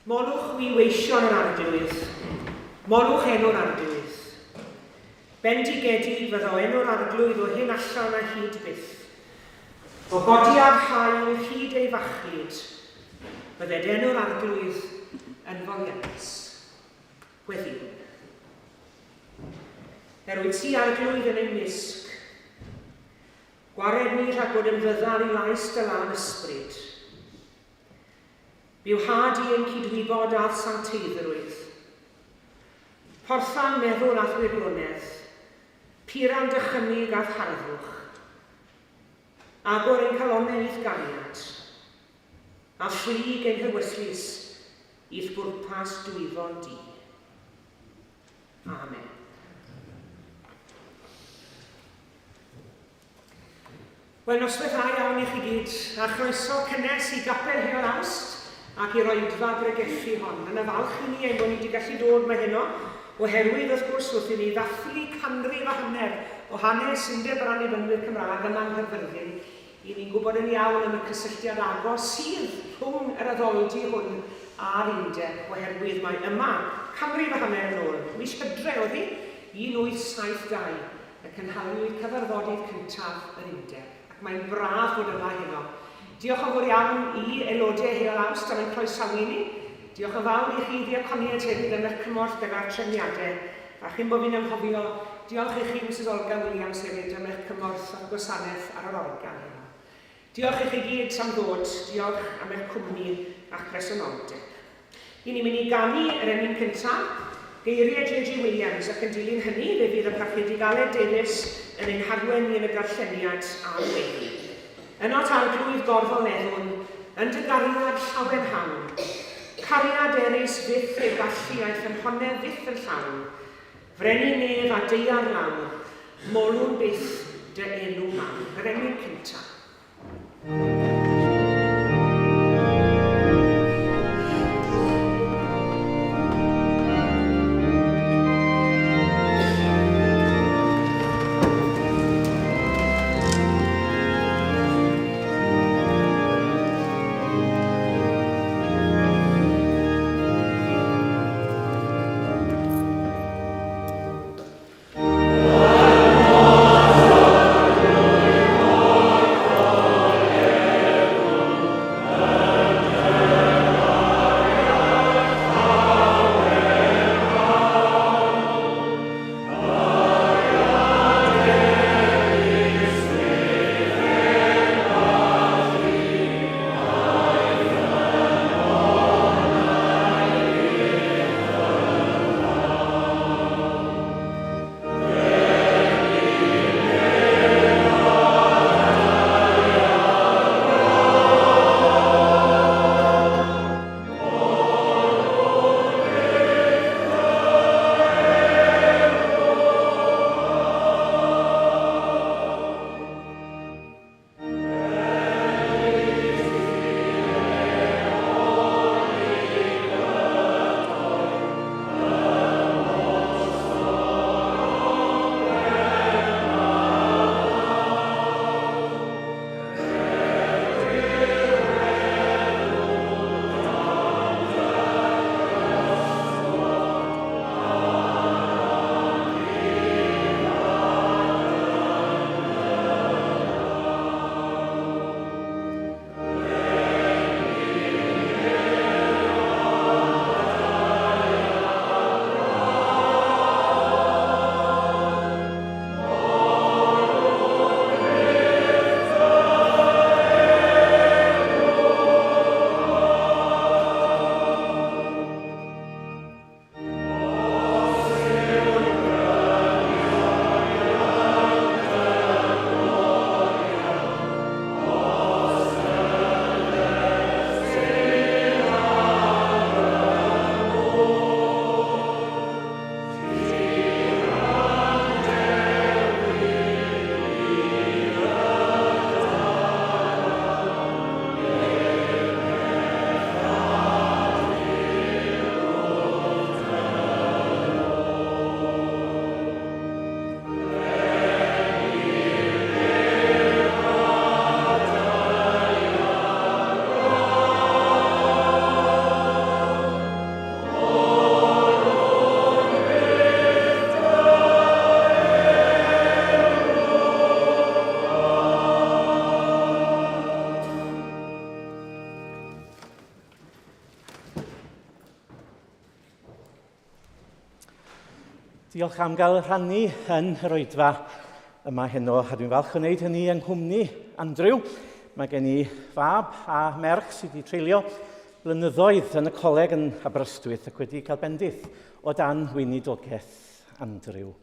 Molwch chwi weision yr Arglwydd, molwch enw'r Arglwydd. Bendigedig fyddo enw'r Arglwydd o hyn allan a hyd byth. O godiad haul hyd ei fachlud, bydded enw'r Arglwydd yn foliannus. Gweddïwn. Er wyt ti, Arglwydd, yn ein mysg, gwared ni rhag bod yn fyddar i lais dy lân ysbryd. Bywhad i ein cydwybod a'th sancteiddrwydd. Portha'n meddwl a'th wirionedd, pura'n dychymyg a'th harddwch. Agor ein calonnau i'th gariad, a phlyg ein hewyllys i'th bwrpas dwyfol di. Amen. Wel, noswaith dda iawn i chi gyd, a chroeso cynnes i Gapel Heol Awst ac i'r oedfa bregethu hon. Mae yna falch i ni ein bod ni wedi gallu dod 'ma heno, oherwydd, wrth gwrs, wrth i ni ddathlu canrif a hanner o hanes Undeb yr Annibynwyr Cymraeg yma yng Nghaerfyrddin, i ni'n gwybod yn iawn am y cysylltiad agos sydd rhwng yr addoldy hwn a'r Undeb, oherwydd mae yma, canrif a hanner yn ôl, mis Hydre oedd hi, 1872, y cynhaliwyd cyfarfodydd cyntaf yr Undeb, ac mae'n braf bod yma heno. Diolch yn fawr iawn i aelodau Heol Awst am ein croesawu ni. Diolch yn fawr i chi ddiaconiaid hefyd am eich cymorth gyda'r trefniadau. A chyn bo fi'n anghofio, diolch i chi Misus Olga Williams hefyd am eich cymorth a'ch gwasanaeth ar yr organ heno. Diolch i chi gyd am ddod, diolch am eich cwmni a'ch presenoldeb. Ry'n ni'n mynd i ganu yr emyn cyntaf, geiriau JJ Williams, ac yn dilyn hynny fe fydd y Parchedig Aled Davies yn ein harwen ni yn y darlleniad a'r weddi. Ynot Arglwydd gorfoleddwn, yn dy gariad llawenhawn, Cariad erys fyth i'r gallu a'i ffynhonnedd fyth yn llawn, Frenin nef a daear lawr, molwn byth dy enw mawr. Yr emyn cyntaf. Diolch am gael rhannu yn yr oedfa yma heno, a dwi'n falch o wneud hynny yng nghwmni Andrew. Mae gen i fab a merch sydd wedi treulio blynyddoedd yn y coleg yn Aberystwyth ac wedi cael bendith o dan weinidogaeth Andrew.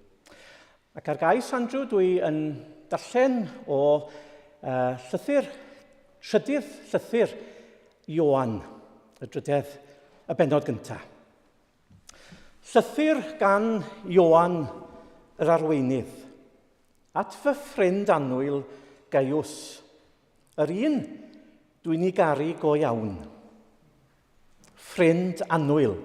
Ac ar gais Andrew, dwi yn darllen o uh, llythyr, trydydd llythyr Ioan, y drydedd, y bennod gyntaf. Llythyr gan Ioan yr arweinydd at fy ffrind annwyl Gaius, yr un dwi'n ei garu go iawn. Ffrind annwyl.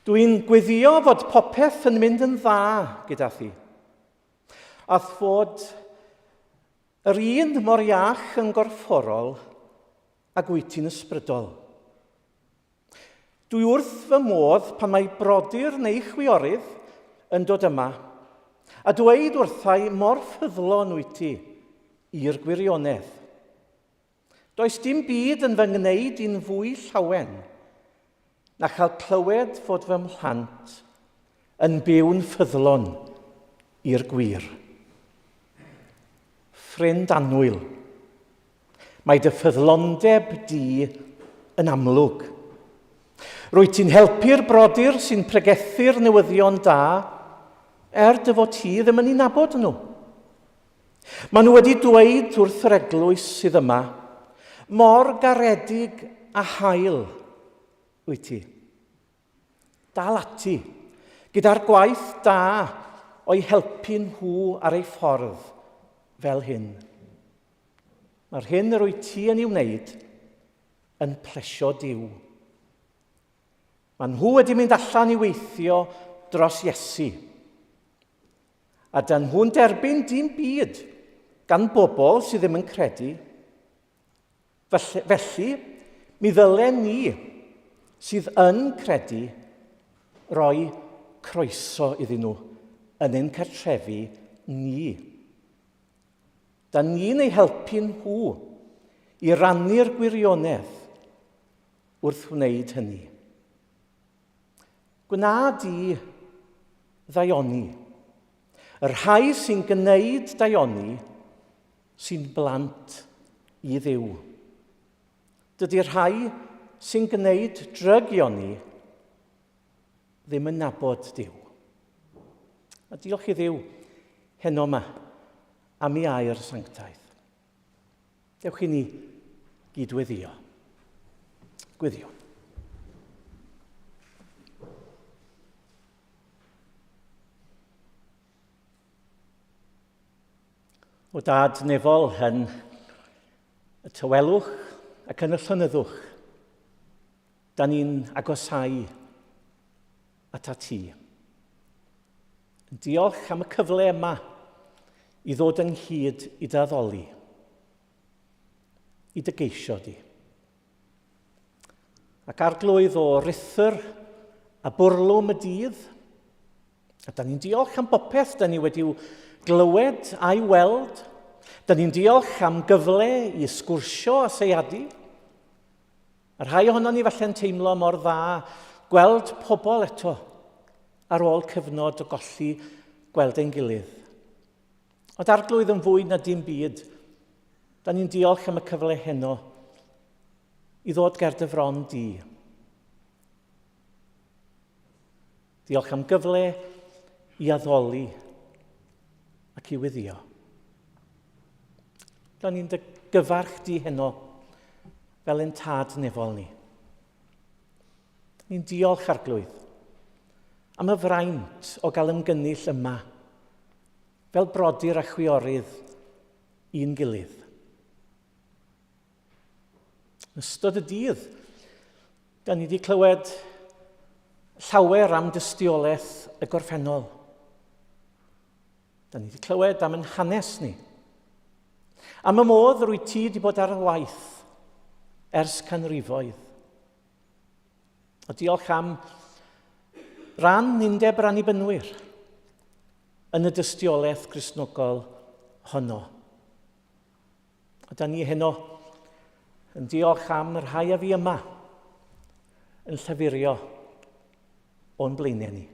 Dwi'n gweddio fod popeth yn mynd yn dda gyda thi, a fod yr un mor iach yn gorfforol ag wyt ti'n ysbrydol. Dwi wrth fy modd pan mae brodyr neu chwiorydd yn dod yma a dweud wrthai mor ffyddlon wyt ti i'r gwirionedd. Does dim byd yn fy ngwneud i'n fwy llawen na chael clywed fod fy mhlant yn byw'n ffyddlon i'r gwir. Ffrind annwyl, Mae dy ffyddlondeb di yn amlwg. Rwyt ti'n helpu'r brodyr sy'n pregethu'r newyddion da, er dy fod ti ddim yn eu nabod nhw. Maen nhw wedi dweud wrth yr eglwys sydd yma, mor garedig a hael wyt ti. Dal ati gyda'r gwaith da o'i helpu nhw ar ei ffordd fel hyn. Mae'r hyn yr wyt ti yn ei wneud yn plesio Duw. Mae nhw wedi mynd allan i weithio dros Iesu. A dyn nhw'n derbyn dim byd gan bobl sydd ddim yn credu. Felly, felly mi ddylen ni sydd yn credu roi croeso iddyn nhw yn ein cartrefi ni. Da ni'n eu helpu nhw i rannu'r gwirionedd wrth wneud hynny. Gwna di ddaioni. Y rhai sy'n gwneud daioni sy'n blant i Dduw. Dydy rhai sy'n gwneud drygioni ddim yn nabod Duw. A diolch i Dduw heno yma am ei air sanctaidd. Dewch i ni gydweddio. Gweddio. O dad nefol yn y tawelwch ac yn y llonyddwch, da ni'n agosau at ti. Diolch am y cyfle yma i ddod ynghyd i dy addoli, i dy geisio di. Ac arglwydd o rithr a bwrlwm y dydd, a da ni'n diolch am bopeth da ni wedi'w glywed a'i weld. Da ni'n diolch am gyfle i sgwrsio a seiadu. A rhai ohonon ni falle'n teimlo mor dda gweld pobl eto ar ôl cyfnod o golli gweld ein gilydd. Ond arglwydd yn fwy na dim byd, da ni'n diolch am y cyfle heno i ddod ger dy fron di. Diolch am gyfle i addoli ac i wyddio. Da ni'n dy gyfarch di heno fel ein tad nefol ni. Ni'n diolch arglwydd am y fraint o gael ymgynnull yma fel brodyr a chwiorydd i'n gilydd. Yn ystod y dydd, da ni wedi clywed llawer am dystiolaeth y gorffennol. Da ni wedi clywed am yn hanes ni. Am y modd rwy ti wedi bod ar waith ers canrifoedd. A diolch am ran undeb yr annibynwyr yn y dystiolaeth Gristnogol honno. A da ni heno yn diolch am y rhai a fi yma yn llafurio o'n blaenau ni.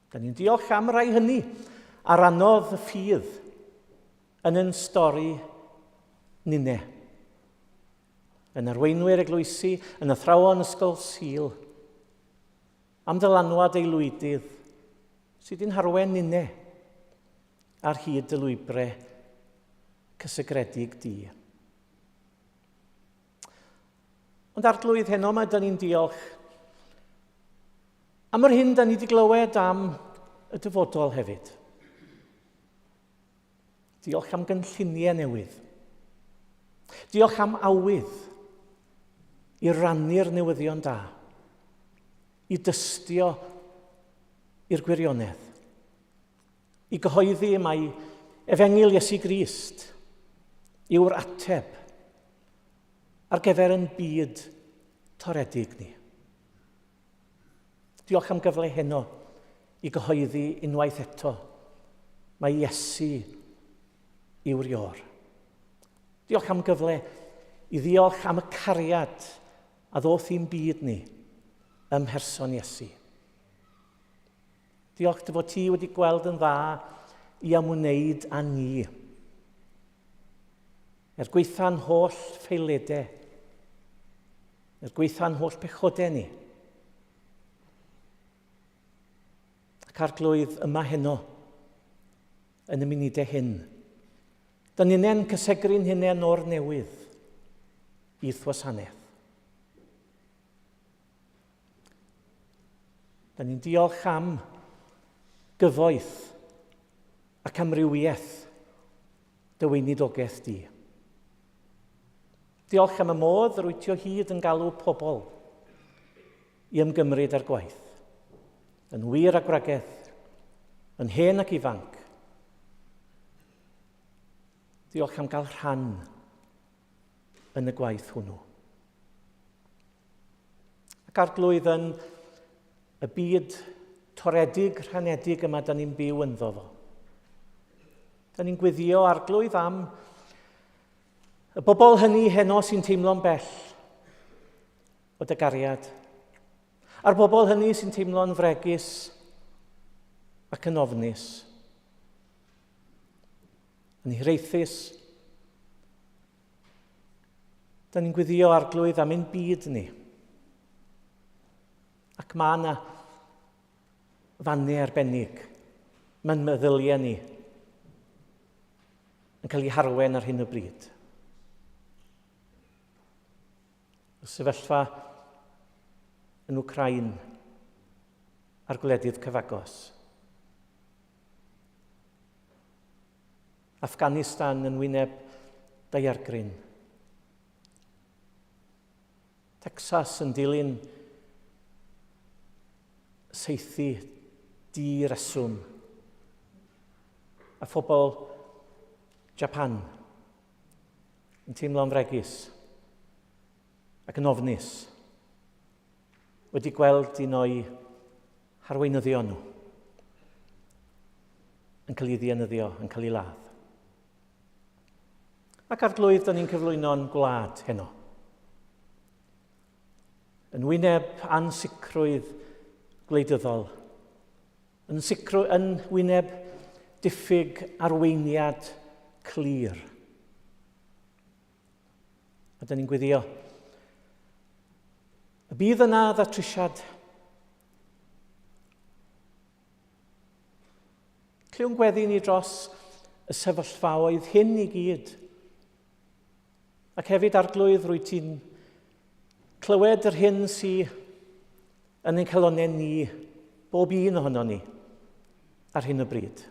Da ni'n diolch am rai hynny a rannodd y ffydd yn yn stori ninne. Yn arweinwyr eglwysi, yn athrawon ysgol Sul, am ddylanwad aelwydydd sydd wedi'n harwen ninne ar hyd y lwybrau cysegredig di. Ond Arglwydd, heno mae dyn ni'n diolch am yr hyn da ni wedi glywed am y dyfodol hefyd. Diolch am gynlluniau newydd. Diolch am awydd i rannu'r newyddion da, i dystio i'r gwirionedd, i gyhoeddi mai Efengyl Iesu Grist yw'r ateb ar gyfer yn byd toredig ni. Diolch am gyfle heno i gyhoeddi unwaith eto mae Iesu yw'r Ior. Diolch am gyfle i ddiolch am y cariad a ddoth i'n byd ni ym mherson Iesu. Diolch dy fod ti wedi gweld yn dda i ymwneud â ni. Er gwaetha'n holl ffeiledau, er gwaetha'n holl pechodau ni. Ac Arglwydd, yma heno, yn y munudau hyn, dyn ni'n cysegru'n hunain o'r newydd i'th wasanaeth. Da ni'n diolch am gyfoeth ac amrywiaeth dy weinidogaeth di. Diolch am y modd yr wyt ti o hyd yn galw pobl i ymgymryd â'r gwaith, yn wir a gwragedd, yn hen ac ifanc. Diolch am gael rhan yn y gwaith hwnnw. Ac Arglwydd, yn y byd toredig, rhanedig yma da ni'n byw ynddo fo. Da ni'n gweddio Arglwydd am y bobl hynny heno sy'n teimlo'n bell o dy gariad. A'r bobl hynny sy'n teimlo'n fregus ac yn ofnus. Yn hiraethus. Da ni'n gweddio Arglwydd am ein byd ni. Ac mae yna fannau arbennig. Mae'n meddyliau ni yn cael ei harwen ar hyn o bryd. Y sefyllfa yn Wcrain a'r gwledydd cyfagos. Afghanistan yn wyneb daeargryn. Texas yn dilyn saethu di-reswm. A phobl Japan yn teimlo'n fregus ac yn ofnus wedi gweld un o'i harweinyddion nhw yn cael ei ddienyddio, yn cael ei ladd. Ac Arglwydd, da ni'n cyflwyno'n gwlad heno. Yn wyneb ansicrwydd gwleidyddol, yn, sicrwy, yn wyneb diffyg arweiniad clir. A da ni'n gweddio. Y bydd yna ddatrysiad. Clywn gweddi ni dros y sefyllfaoedd hyn i gyd. Ac hefyd, Arglwydd, rwy ti'n clywed yr hyn sy yn ein calonau ni, bob un ohono ni, ar hyn o bryd.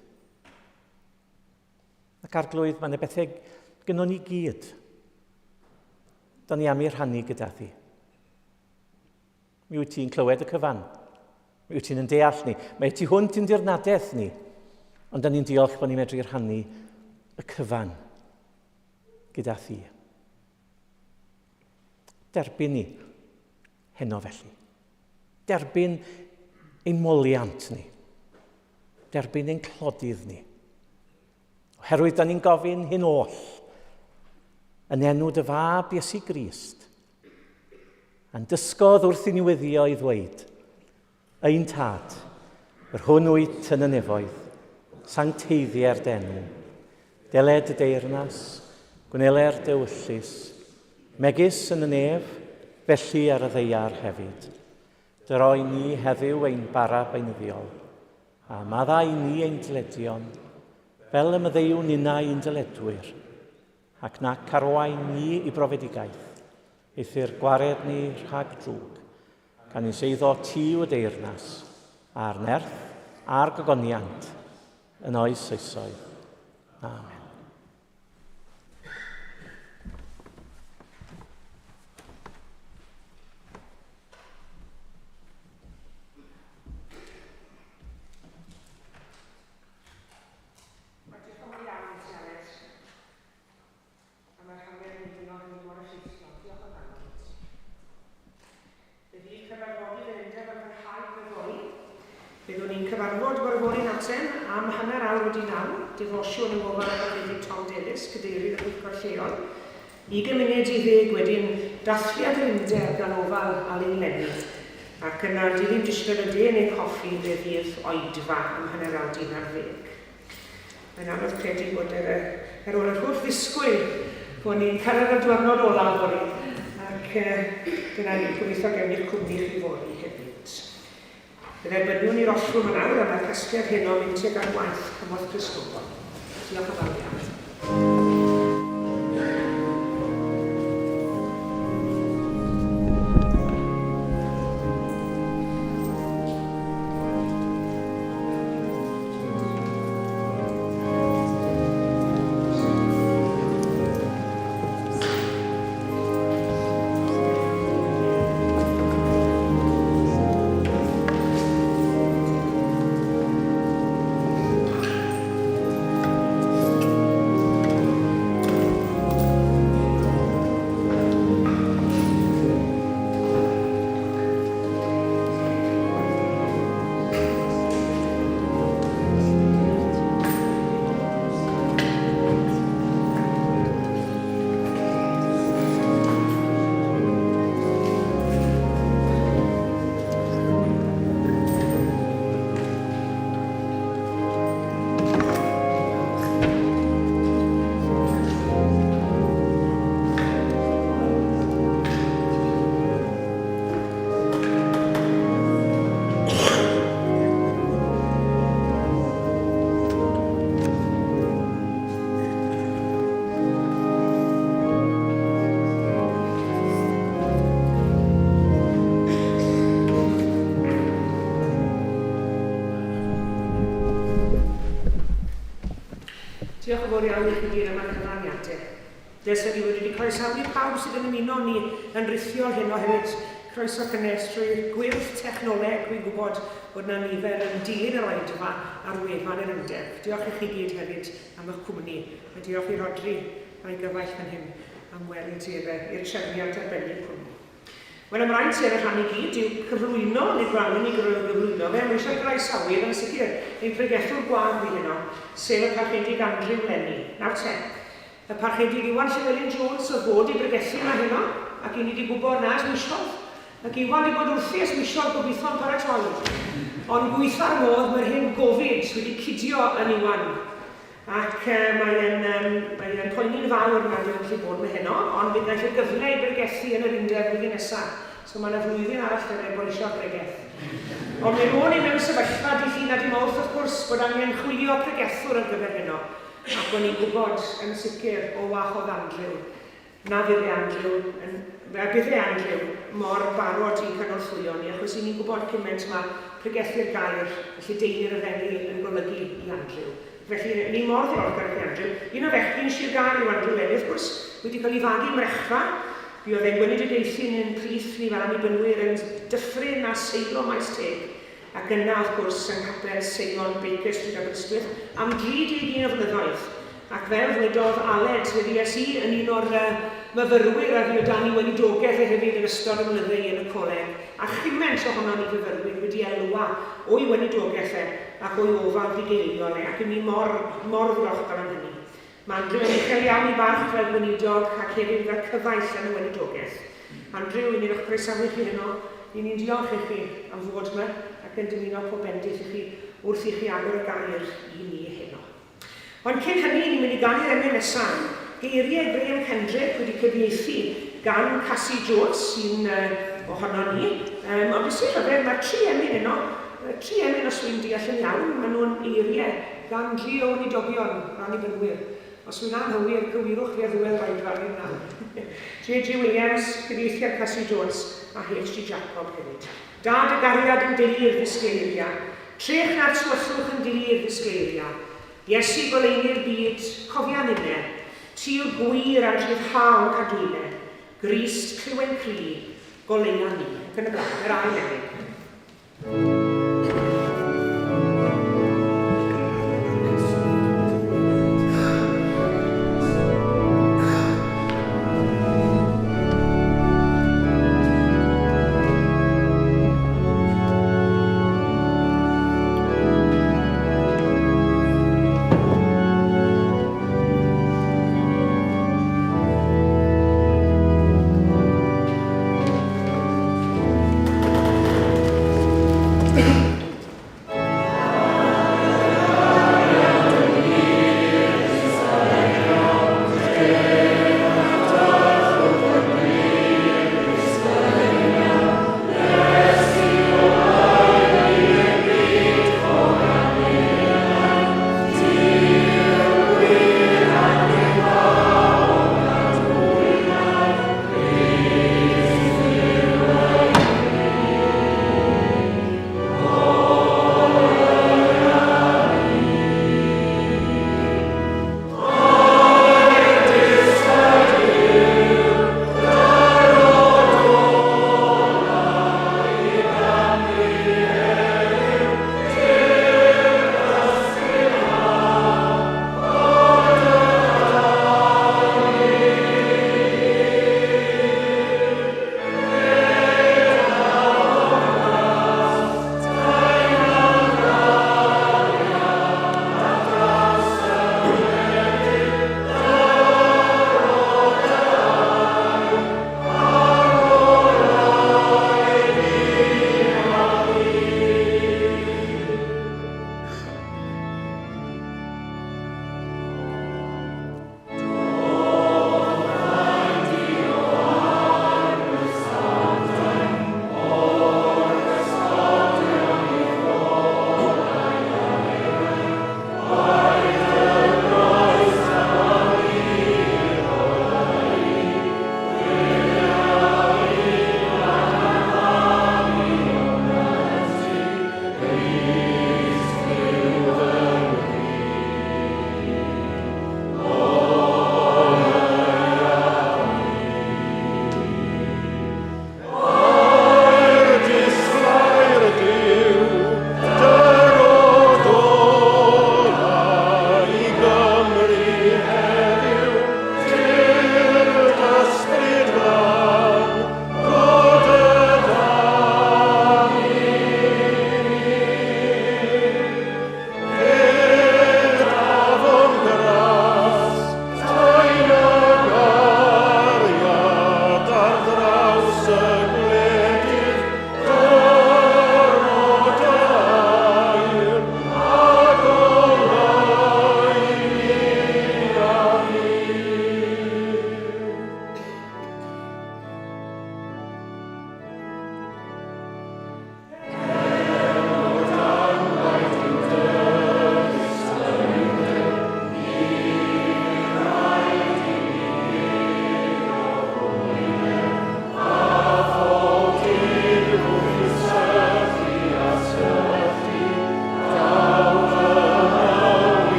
Ac Arglwydd, mae yna bethau gynnon ni gyd. Da ni am ei rhannu gyda thi. Mi wyt ti'n clywed y cyfan. Mi wyt ti'n yn deall ni. Mae ti hwnt i'n dirnadaeth ni. Ond da ni'n diolch bod ni'n medru rhannu y cyfan gyda thi. Derbyn ni heno felly. Derbyn ein moliant ni. Derbyn ein clodydd ni. Oherwydd da ni'n gofyn hyn oll yn enw dy fab Iesu Grist. A'n dysgodd wrth i ni weddio i ddweud, Ein tad, yr hwn wyt yn y nefoedd, sancteiddier d'enw. Deled dy deyrnas, gwneler dy ewyllys, megis yn y nef, felly ar y ddaear hefyd. Dyroi ni heddiw ein bara beunyddiol, a maddau ni ein dyledion, fel y maddeuwn ninnau i'n dyledwyr, ac nac arwain ni i brofedigaeth, eithr gwared ni rhag drwg, gan is eiddo ti yw y deyrnas, a'r nerth, a'r gogoniant, yn oes oesoedd. Amen. Fe fydd cyfarfodydd yr Undeb yn parhau yfory. Byddwn ni'n cyfarfod bore fory Naten am 9:30, defosiwn yng ngofal y Parchedig Tom Davies, Cadeirydd y Pwyllgor Lleol. Ugain munud i ddeg wedyn, dathliad yr Undeb dan ofal Alun Lenny. Ac yna, dilyn disgled o de neu coffi, fe fydd oedfa am 11:30. Mae'n anodd credu bod yr, ar ôl yr holl ddisgwyl, bod ni'n cyrraedd y diwrnod olaf fory. Ac dyna ni, gobeithio gewn ni'ch cwmni chi fory hefyd. Fe dderbyniwn ni'r offrwm yn awr a mae'r casgliad heno yn mynd tuag at waith Cymorth Cristnogol. Diolch yn fawr iawn. Diolch yn fawr iawn i chi gyd am eich cyfraniadau. Des ydi wedi croesawu pawb sydd yn ymuno ni yn rithiol heno hefyd. Croeso cynnes trwy'r gwyrth technoleg, wi'n gwybod bod 'na nifer yn dilyn yr oedfa ar wefan yr Undeb. Diolch i chi gyd hefyd am eich cwmni, a diolch i Rhodri a'i gyfaill fan hyn am weld i'r i'r trefniant arbennig hwn. Wel, ymlaen tuag y rhan i gyd yw cyflwyno, neu gwrannu ni gyflwyno fe, mae eisiau groesawu yn sicr ein pregethwr gwadd ni heno, sef y Parchedig Andrew Lenny. Nawr te, Y Parchedig Iwan Llewelyn Jones oedd fod i bregethu yma heno, ac i ni 'di gwybod na ers misoedd. Ac Iwan 'di bod wrthi ers misoedd gobeithio'n paratoi. Ond gweitha'r modd mae'r hen Gofid wedi cydio yn Iwan. Ac mae e'n um, mae e'n poeni'n fawr nad yw'n gallu bod yma heno, ond fe gaiff e gyfle i bregethu yn yr undeb flwyddyn nesa. So mae yna flwyddyn arall 'da fe bolisio'r bregeth. Ond mi ro'n i mewn sefyllfa dydd Llun a dydd Mawrth wrth gwrs bod angen chwilio pregethwr ar gyfer heno. Ac o'n i'n gwybod yn sicr o wahodd Andrew, na fydde Andrew yn, a bydde Andrew mor barod i'n cynorthwyo ni, achos i ni'n gwybod cymaint mae pregethu'r gair, lledaenu'r efengyl yn golygu i Andrew. Felly, ni mor ddiolchgar i chi Andrew. Un o fechgyn Sir Gâr yw Andrew Lenny, wrth gwrs, wedi cael ei fagu ym Mrechfa. Buodd e'n gweinidogaethu yn ein plith ni fel Annibynwyr yn Dyffryn a Seilo Maes Teg. Ac yna, wrth gwrs, yng Nghapel Seion Baker Street, Aberystwyth, am 31 o flynyddoedd. Ac fel ddwedodd Aled, fe fues i yn un o'r myfyrwyr a fu o dan ei weinidogaeth e hefyd yn ystod y mlynydde i yn y coleg, a chymaint ohonon ni fyfyrwyr wedi elwa o'i weinidogaeth e ac o'i ofal bugeiliol e, ac 'y ni mor, mor ddiolchgar am hynny. Mae Andrew yn uchel iawn i barch fel gweinidog ac hefyd fel cyfaill yn y weinidogaeth. Andrew, 'y ni'n eich croesawu chi heno. i ni'n diolch i chi am fod yma ac yn dymuno pob bendith i chi wrth i chi agor y gair i ni heno. Ond cyn hynny, ni'n mynd i ganu'r emyn nesaf. Geiriau Graham Kendrick wedi cyfieithu gan Cassie Jones, sy'n uh, ohono ni. Um, ond beth sy'n rhyfedd, mae'r tri emyn yno, tri emyn os wy'n deall yn iawn, maen nhw'n eiriau gan dri o weinidogion yr Annibynwyr. Os wy'n anghywir, cywirwch fi ar ddiwedd rhaid fan hyn nawr. J.J. Williams, cyfieithiad Cassie Jones a H.G. Jacob hefyd. Da dy gariad yn glir ddisgleiria, Trech na'r tywyllwch yn glir ddisgleiria. Iesu goleuni'r byd, cofia ninne, Ti yw'r gwir a'n rhyddhaon cadwyne, Grist, clyw ein cri, goleua ni. Ac yn y blaen, yr ail emyn.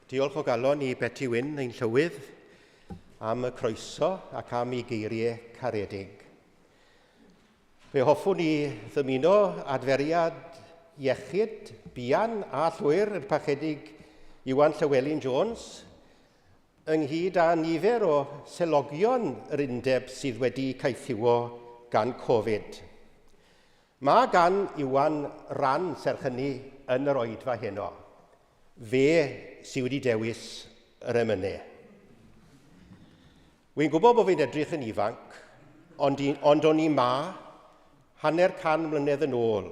Diolch o galon i Beti Wyn, ein llywydd, am y croeso ac am ei geiriau caredig. Fe hoffwn i ddymuno adferiad iechyd buan a llwyr i'r Parchedig Iwan Llywelyn Jones, ynghyd â nifer o selogion yr undeb sydd wedi caethiwo gan Covid. Mae gan Iwan ran serch hynny yn yr oedfa heno. Fe sydd wedi dewis yr emynau. Wi'n gwybod bod fi'n edrych yn ifanc, ond, i, ond o'n i ma hanner can mlynedd yn ôl,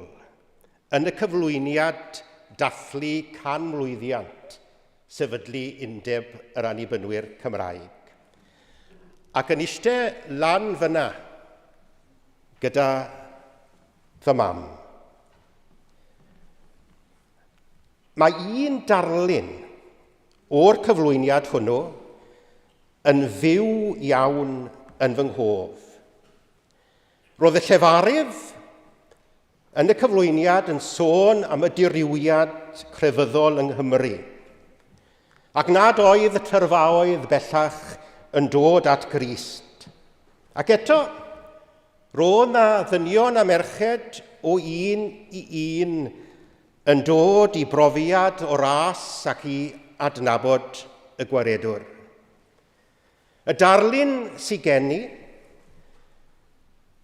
yn y cyflwyniad dathlu canmlwyddiant sefydlu Undeb yr Annibynwyr Cymraeg. Ac yn eistedd lan fyna gyda fy mam. Mae un darlun o'r cyflwyniad hwnnw yn fyw iawn yn fy nghof. Roedd y llefarydd yn y cyflwyniad yn sôn am y dirywiad crefyddol yng Nghymru, ac nad oedd y tyrfaoedd bellach yn dod at Grist. Ac eto, roedd na ddynion a merched o un i un yn dod i brofiad o ras ac i adnabod y Gwaredwr. Y darlun sy gen i,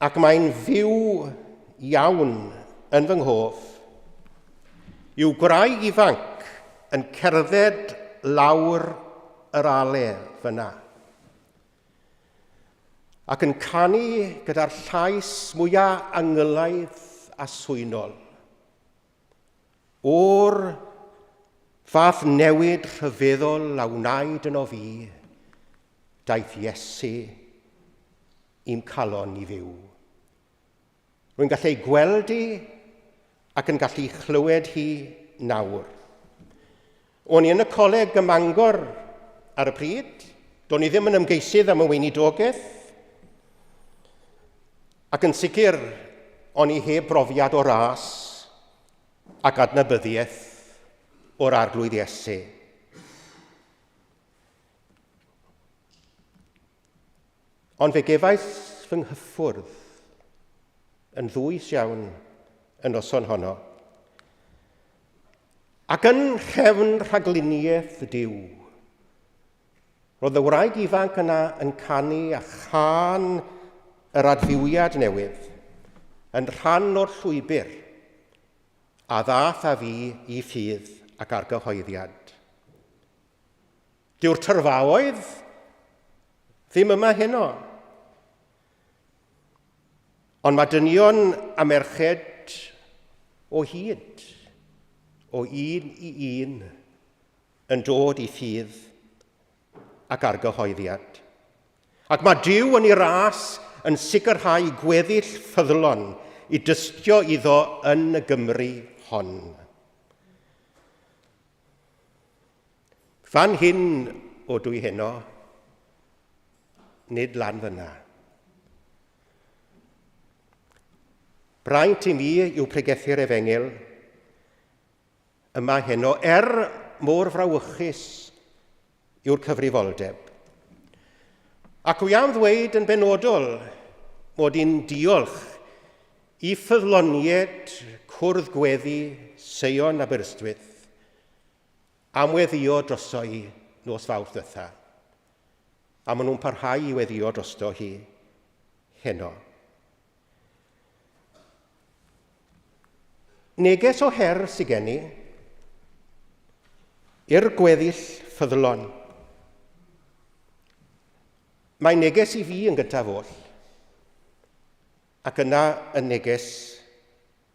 ac mae'n fyw iawn yn fy nghof, yw gwraig ifanc yn cerdded lawr yr ale fyna, ac yn canu gyda'r llais mwyaf angylaidd a swynol. O'r fath newid rhyfeddol a wnaed yno fi, daeth Iesu i'm calon i fyw. Rwy'n gallu ei gweld hi ac yn gallu chlywed hi nawr. O'n i yn y coleg ym Mangor ar y pryd, do'n i ddim yn ymgeisydd am y weinidogaeth, ac yn sicr o'n i heb brofiad o ras ac adnabyddiaeth o'r Arglwydd Iesu. Ond fe gefais fy nghyffwrdd yn ddwys iawn y noson honno. Ac yn nhrefn rhagluniaeth Duw, roedd y wraig ifanc yna yn canu a chân yr adfywiad newydd yn rhan o'r llwybr a ddaeth â fi i ffydd ac argyhoeddiad. Dyw'r tyrfaoedd ddim yma heno. Ond mae dynion a merched o hyd, o un i un, yn dod i ffydd ac argyhoeddiad. Ac mae Duw yn ei ras yn sicrhau gweddill ffyddlon i dystio iddo yn y Gymru hon. Fan hyn o dwi heno, nid lan fyna. Braint i mi yw pregethu'r efengyl yma heno, er mor frawychus yw'r cyfrifoldeb. Ac wy am ddweud yn benodol mod i'n diolch i ffyddloniaid Cwrdd Gweddi Seion Aberystwyth am weddïo drosto i nos Fawrth ddiwetha, a maen nhw'n parhau i weddïo drosto hi heno. Neges o her sydd gen i i'r gweddill ffyddlon. Mae neges i fi yn gyntaf oll, ac yna y neges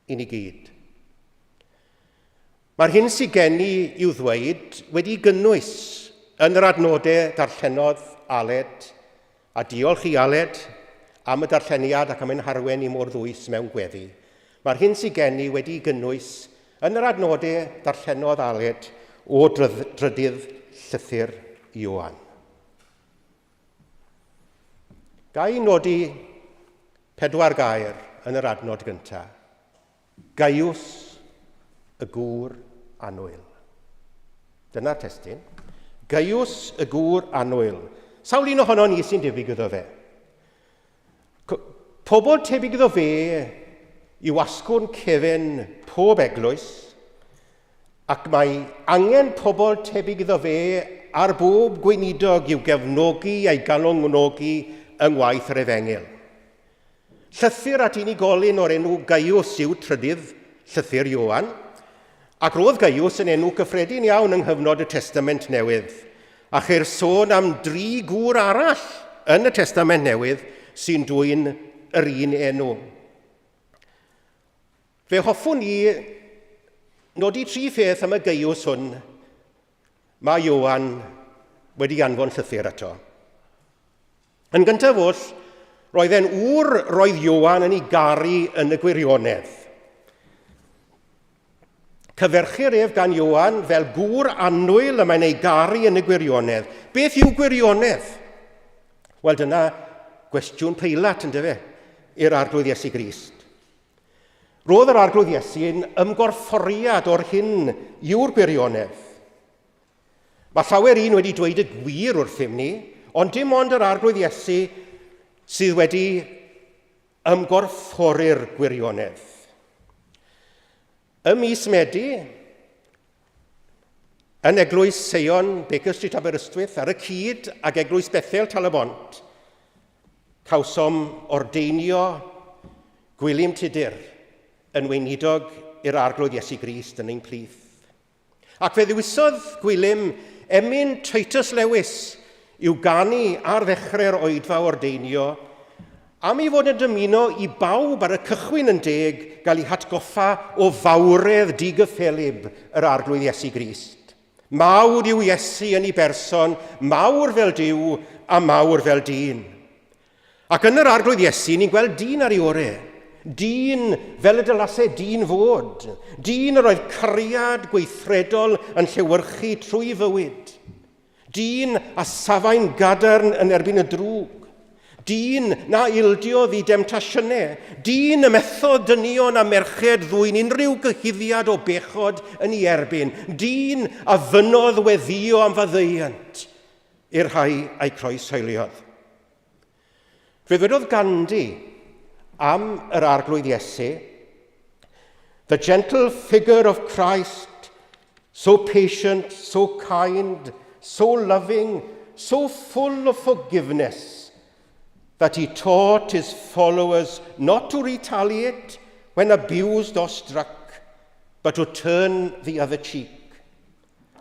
i ni gyd. Mae'r hyn sydd gen i i'w ddweud wedi gynnwys yn yr adnodau darllenodd Aled, a diolch i Aled am y darlleniad ac am ein harwen i mor ddwys mewn gweddi. Mae'r hyn sydd gen i wedi gynnwys yn yr adnodau darllenodd Aled o drydydd llythyr Ioan. Ga i nodi pedwar gair yn yr adnod gyntaf? Gaius, y gŵr annwyl. Dyna'r testun. Gaius y gŵr annwyl. Sawl un ohono ni sy'n debyg iddo fe? Pobl tebyg iddo fe yw asgwrn cefen pob eglwys, ac mae angen pobl tebyg iddo fe ar bob gweinidog i'w gefnogi a'i galonnogi yng ngwaith yr efengyl. Llythyr at unigolyn o'r enw Gaius yw trydydd llythyr Ioan, ac roedd Gaius yn enw cyffredin iawn yng nghyfnod y Testament Newydd, a cheir sôn am dri gŵr arall yn y Testament Newydd sy'n dwyn yr un enw. Fe hoffwn i nodi tri pheth am y Gaius hwn mae Ioan wedi anfon llythyr ato. Yn gyntaf oll, roedd e'n ŵr roedd Ioan yn ei garu yn y gwirionedd. Cyferchir ef gan Ioan fel gŵr annwyl y mae'n ei garu yn y gwirionedd. Beth yw gwirionedd? Wel, dyna gwestiwn Peilat, yn dyfe, i'r Arglwydd Iesu Grist. Roedd yr Arglwydd Iesu'n ymgorfforiad o'r hyn yw'r gwirionedd. Mae llawer un wedi dweud y gwir wrthym ni, ond dim ond yr Arglwydd Iesu sydd wedi ymgorffori'r gwirionedd. Ym mis Medi, yn Eglwys Seion, Baker Street, Aberystwyth, ar y cyd ag Eglwys Bethel, Tal-y-bont, cawsom ordeinio Gwilym Tudur yn weinidog i'r Arglwydd Iesu Grist yn ein plith. Ac fe ddewisodd Gwilym emyn Titus Lewis i'w ganu ar ddechrau'r oedfa ordeinio, am ei fod yn dymuno i bawb ar y cychwyn yn deg gael eu hatgoffa o fawredd digyffelyb yr Arglwydd Iesu Grist. Mawr yw Iesu yn ei berson, mawr fel Duw a mawr fel dyn. Ac yn yr Arglwydd Iesu, ni'n gweld dyn ar ei ore. Dyn fel y dylase dyn fod. Dyn yr oedd cariad gweithredol yn llewyrchu trwy fywyd. Dyn a safai'n gadarn yn erbyn y drwg. Dyn na ildiodd i demtasiynau. Dyn y methodd dynion a merched ddwyn unrhyw gyhuddiad o bechod yn ei erbyn. Dyn a fynnodd weddïo am faddeuant i'r rhai a'i croeshoeliodd. Fe ddwedodd Gandhi am yr Arglwydd Iesu, The gentle figure of Christ, so patient, so kind, so loving, so full of forgiveness, that he taught his followers not to retaliate when abused or struck, but to turn the other cheek.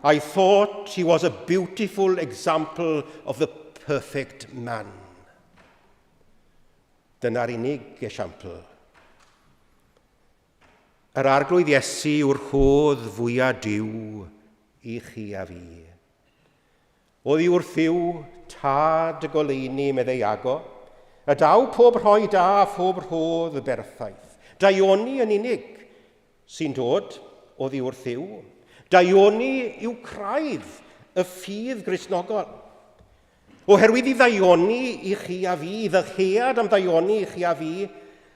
I thought he was a beautiful example of the perfect man. Dyna'r unig esiampl. Yr Arglwydd Iesu yw'r rhodd fwyaf Duw i chi a fi. Oddi wrth Dduw, tad y goleuni, meddai Iago, y daw pob rhoi da a phob rhodd berffaith. Daioni yn unig sy'n dod oddi wrth Dduw. Daioni yw craidd y ffydd Gristnogol. Oherwydd i ddaioni i chi a fi, i ddyhead am ddaioni i chi a fi,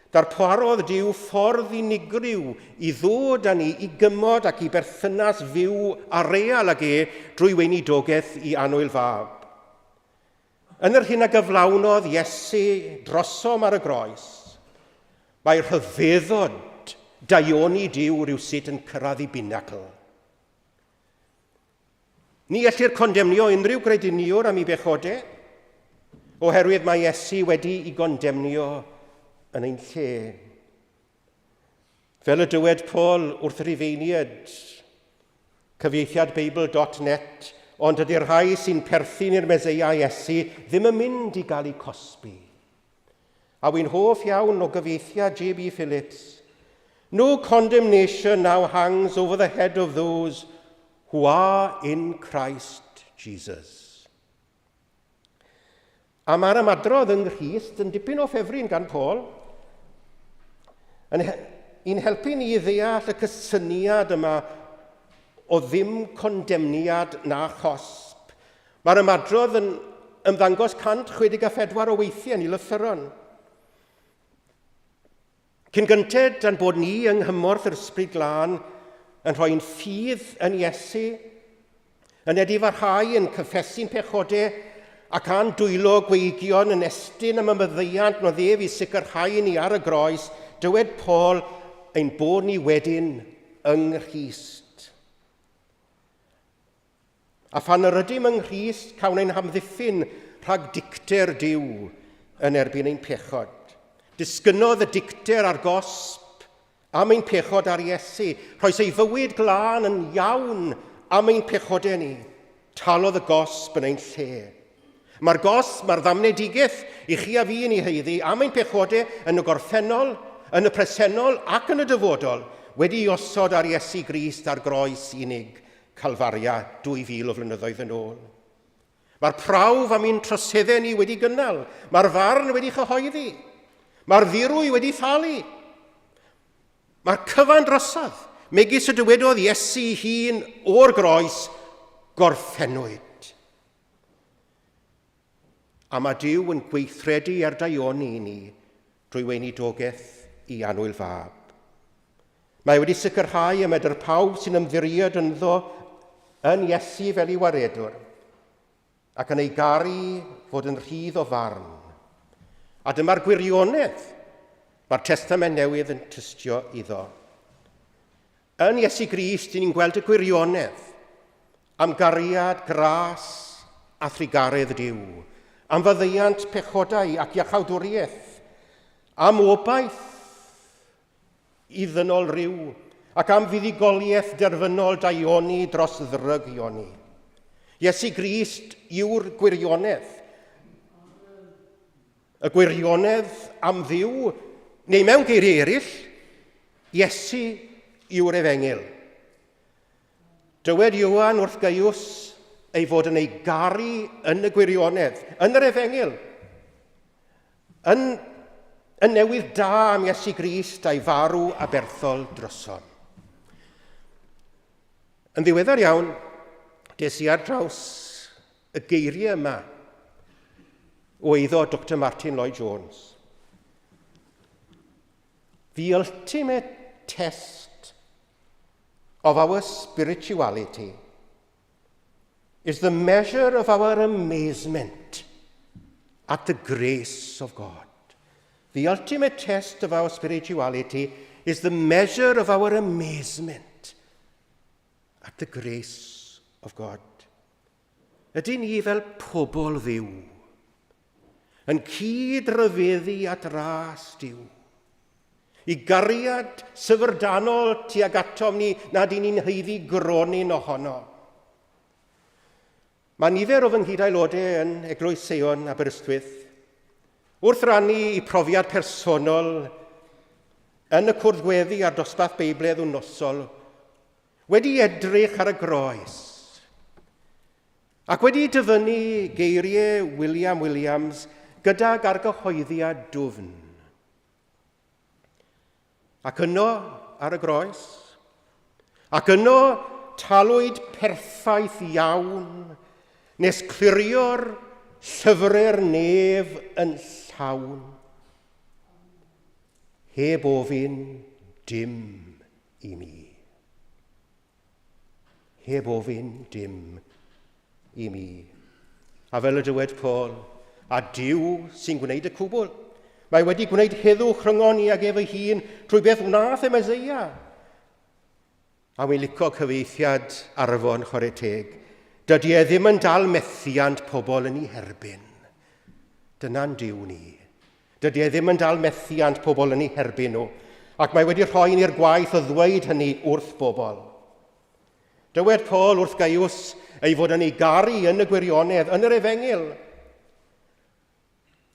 darparodd Duw ffordd unigryw i ddod â ni i gymod ac i berthynas fyw a real ag e drwy weinidogaeth i annwyl fab. Yn yr hyn a gyflawnodd Iesu drosom ar y groes, mae rhyfeddod daioni Duw rywsut yn cyrraedd i binacl. Ni ellir condemnio unrhyw grediniwr am ei bechode, oherwydd mae Iesu wedi i gondemnio yn ein lle. Fel y dywed Paul wrth y Rhufeiniaid, cyfieithiad Beibl.net, ond ydy'r rhai sy'n perthyn i'r Meseia Iesu ddim yn mynd i gael eu cosbi. A wy'n hoff iawn o gyfieithiad J.B. Phillips. No condemnation now hangs over the head of those who are in Christ Jesus. A mae'r ymadrodd yng Nghrist yn dipyn o ffefryn gan Paul, yn he i'n helpu ni i ddeall y cysyniad yma o ddim condemniad na chosb. Mae'r ymadrodd yn ymddangos 164 o weithiau yn ei lythyron. Cyn gynted a'n bod ni yng nghymorth yr Ysbryd Glân yn rhoi'n ffydd yn Iesu, Yn edifarhau yn cyffesu'n pechodau ac a'n dwylo gweigion yn estyn am y maddeuant nodd ef i sicrhau ni ar y groes, dywed Paul ein bod ni wedyn yng Nghrist. A phan yr ydym yng Nghrist, cawn ein hamddiffyn rhag dicter Duw yn erbyn ein pechod. Disgynnodd y dicter a'r gosb am ein pechod ar Iesu. Rhoes ei fywyd glân yn iawn am ein pechodau ni. Talodd y gosb yn ein lle. Mae'r gosb, mae'r ddamnedigaeth i chi a fi yn ei haeddu am ein pechodau yn y gorffennol, yn y presennol ac yn y dyfodol, wedi'i osod ar Iesu Grist ar groes unig Calfaria 2000 o flynyddoedd yn ôl. Mae'r prawf am ein troseddau ni wedi gynnal. Mae'r farn wedi chyhoeddi. Mae'r ddirwy wedi thalu. Mae'r cyfan drosodd, megis y dywedodd Iesu hun o'r groes, gorffennwyd. A mae Duw yn gweithredu er daioni i ni drwy weinidogaeth i annwyl fab. Mae wedi sicrhau y medr pawb sy'n ymddiried ynddo yn Iesu fel ei waredwr ac yn ei garu fod yn rhydd o farn. A dyma'r gwirionedd mae'r Testament Newydd yn tystio iddo. Yn Iesu Grist, ni'n gweld y gwirionedd am gariad, gras a thrugaredd Duw, am faddeuant pechodau ac iachawdwriaeth, am obaith i ddynol ryw, ac am fuddugoliaeth derfynol daioni dros ddrygioni. Iesu Grist yw'r gwirionedd. Y gwirionedd am Dduw, neu mewn geiriau eraill, Iesu yw'r efengyl. Dywed Ioan wrth Gaius ei fod yn ei garu yn y gwirionedd, yn yr efengyl, yn y newydd da am Iesu Grist a'i farw aberthol drosom. Yn ddiweddar iawn, des i ar draws y geiriau yma o eiddo Dr Martin Lloyd Jones. The ultimate test of our spirituality is the measure of our amazement at the grace of God. The ultimate test of our spirituality is the measure of our amazement at the grace of God. Ydyn ni fel pobl Dduw yn cyd-ryfeddu at ras Duw? I gariad syfrdanol tuag atom ni nad y'n ni'n haeddu gronyn ohono. Mae nifer o fy nghyd-aelodau yn Eglwys Seion Aberystwyth wrth rannu i profiad personol yn y cwrdd gweddi a'r dosbarth Beibledd wythnosol wedi edrych ar y groes ac wedi dyfynnu geiriau William Williams gydag argyhoeddiad dwfn. Ac yno ar y groes, ac yno talwyd perffaith iawn nes clirio'r llyfrau'r nef yn llawn, heb ofyn dim i mi. Heb ofyn dim i mi. A fel y dywed Paul, a Duw sy'n gwneud y cwbl. Mae wedi gwneud heddwch rhyngon ni ag ef ei hun trwy beth wnaeth e Meseia. A wy'n licio cyfeithiad Arfon chwarae teg. Dydy e ddim yn dal methiant pobl yn ei herbyn. Dyna'n Duw ni. Dydy e ddim yn dal methiant pobl yn eu herbyn nhw, ac mae wedi rhoi ni'r gwaith o ddweud hynny wrth bobl. Dywed Paul wrth Gaius ei fod yn ei garu yn y gwirionedd, yn yr efengyl.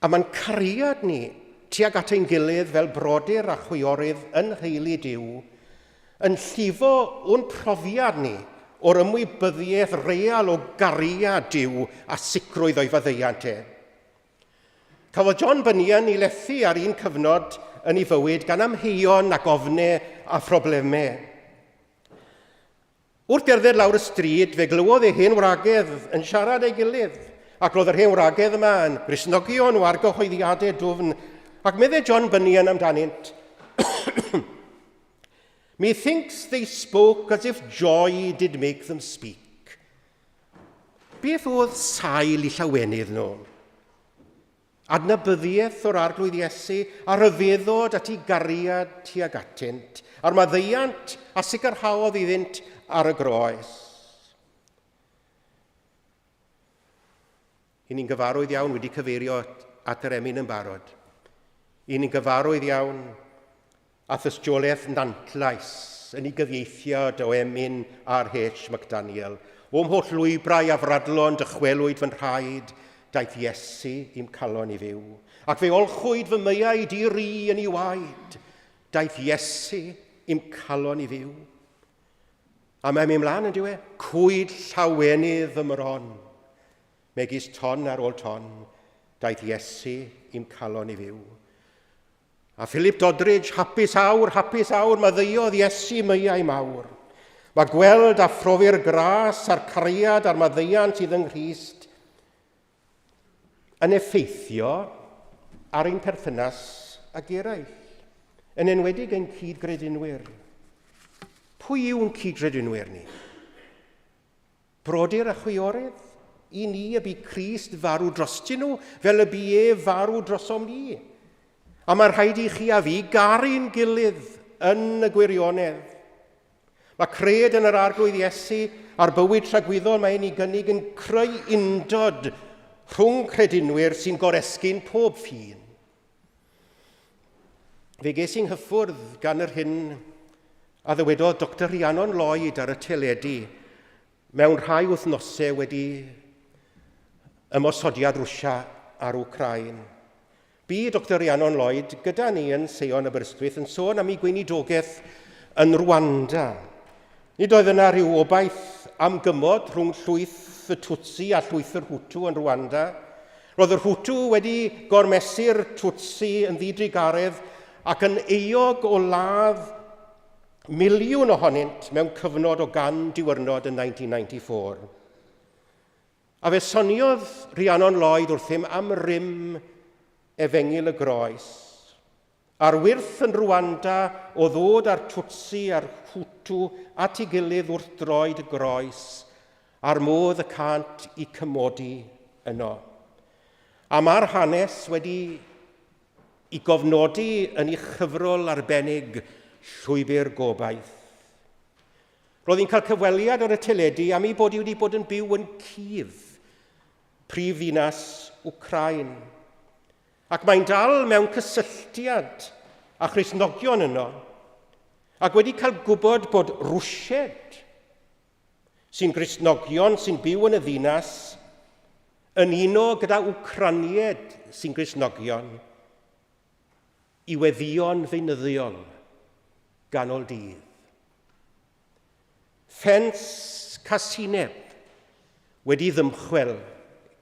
A mae'n cariad ni tuag at ein gilydd fel brodyr a chwiorydd yn nheulu Duw yn llifo o'n profiad ni o'r ymwybyddiaeth real o gariad Duw a sicrwydd o'i faddeuant e. Cafodd John Bunyan ei lethu ar un cyfnod yn ei fywyd gan amheuon ac ofne a phroblemau. Wrth gerdded lawr y stryd, fe glywodd ei hen wragedd yn siarad ei gilydd, ac roedd yr hen wragedd yma yn Gristnogion o argyhoeddiadau dwfn, ac meddai John Bunyan amdanynt, Methinks they spoke as if joy did make them speak. Beth oedd sail i llawenydd nhw? Adnabyddiaeth o'r Arglwydd Iesu a rhyfeddod at ei gariad tuag atynt, a'r maddeuant a sicrhaodd iddynt ar y groes. I ni'n gyfarwydd iawn wedi cyfeirio at yr emyn yn barod. I ni'n gyfarwydd iawn a thystiolaeth Nantlais yn ei gyfieithiad o emyn R.H. McDaniel. O'm holl lwybrau afradlon dychwelwyd fy nhraed, daeth Iesu i'm calon i fyw. Ac fe olchwyd fy meiau di-ri yn ei waed, daeth Iesu i'm calon i fyw. A mae'n mynd mlaen yn diwe, cwyd llawenydd fy mron. Megis ton ar ôl ton, daeth Iesu i'm calon i fyw. A Philip Doddridge, hapus awr, hapus awr, maddeuodd Iesu myau mawr. Mae gweld a phrofi'r gras a'r cariad a'r maddeuant sydd yng Nghrist yn effeithio ar ein perthynas ag eraill, yn enwedig ein cyd-gredinwyr. Pwy yw'n cyd-gredinwyr ni? Brodyr a chwiorydd, i ni y bu Crist farw drostyn nhw, fel y bu e farw drosom ni. A mae rhaid i chi a fi garu'n gilydd yn y gwirionedd. Mae cred yn yr Arglwydd Iesu a'r bywyd tragwyddol mae e'n ei gynnig yn creu undod rhwng credinwyr sy'n goresgyn pob ffin. Fe ges i'n nghyffwrdd gan yr hyn a ddywedodd Doctor Rhiannon Lloyd ar y teledu mewn rhai wythnosau wedi ymosodiad Rwsia ar Wcráin. Bu Doctor Rhiannon Lloyd gyda ni yn Seion Aberystwyth yn sôn am ei gweinidogaeth yn Rwanda. Nid oedd yna rhyw obaith am gymod rhwng llwyth y Tutsi a llwyth yr Hutu yn Rwanda. Roedd yr Hutu wedi gormesu'r Tutsi yn ddidrugaredd ac yn euog o ladd miliwn ohonynt mewn cyfnod o gan diwrnod yn 1994. A fe soniodd Rhiannon Lloyd wrthym am rym Efengyl y Groes. A'r wyrth yn Rwanda o ddod â'r Tutsi a'r Hutu at ei gilydd wrth droed y groes, a'r modd y cânt i cymodi yno. A mae'r hanes wedi i gofnodi yn ei chyfrol arbennig Llwybr Gobaith. Roedd hi'n cael cyfweliad ar y teledu am ei bod hi wedi bod yn byw yn Kyiv, prif ddinas Wcráin. Ac mae'n dal mewn cysylltiad â Christnogion yno, ac wedi cael gwybod bod Rwsied, sy'n Gristnogion sy'n byw yn y ddinas, yn uno gyda Wcranied sy'n Gristnogion i weddïo'n feunyddiol ganol dydd. Ffens casineb wedi ddymchwel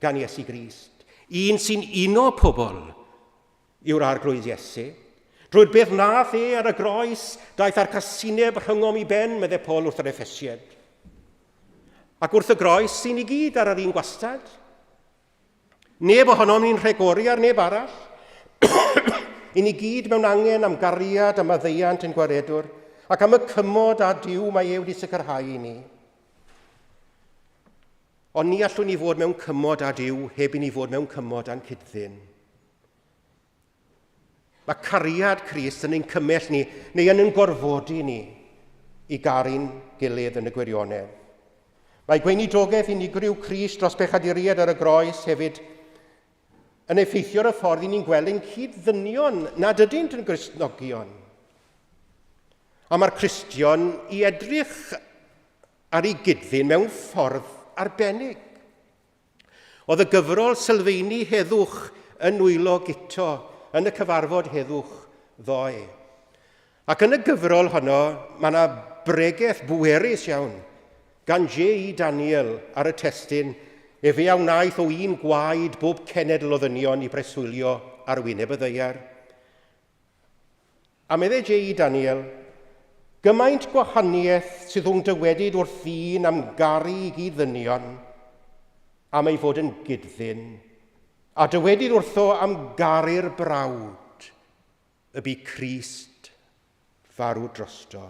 gan Iesu Grist. Un sy'n uno pobl yw'r Arglwydd Iesu. Drwy'r beth nath e ar y groes, daeth â'r casineb rhyngom i ben, medde Paul wrth yr Effesied. Ac wrth y groes, sy'n i gyd ar yr un gwastad. Neb ohonom ni'n rhegori ar neb arall. I ni gyd mewn angen am gariad a maddeuant yn gwaredwr, ac am y cymod â Duw mae e wedi sicrhau i ni. Ond ni allwn ni fod mewn cymod â Duw heb i ni fod mewn cymod â'n cyd-ddyn. Mae cariad Crist yn ein cymell ni, neu yn ein gorfodi ni, i garu'n gilydd yn y gwirionedd. Mae gweinidogaeth unigryw Crist dros bechaduriaid ar y groes hefyd yn effeithio ar y ffordd i ni'n gweld ein cyd-ddynion nad ydynt yn Gristnogion. A mae'r Cristion i edrych ar ei gyd-ddyn mewn ffordd arbennig. Oedd y gyfrol sylfeini heddwch yn nwylo Guto yn y cyfarfod heddwch ddoe. Ac yn y gyfrol honno, mae yna bregeth bwerus iawn gan J.E. Daniel ar y testun Efe a wnaeth o un gwaed bob cenedl o ddynion i breswylio ar wyneb y ddaear. A medde J.E. Daniel, Gymaint gwahaniaeth sydd rhwng dywedyd wrth ddyn am garu i gyd-ddynion, am ei fod yn gyd-ddyn, a dywedyd wrtho am garu'r brawd y bu Crist farw drosto.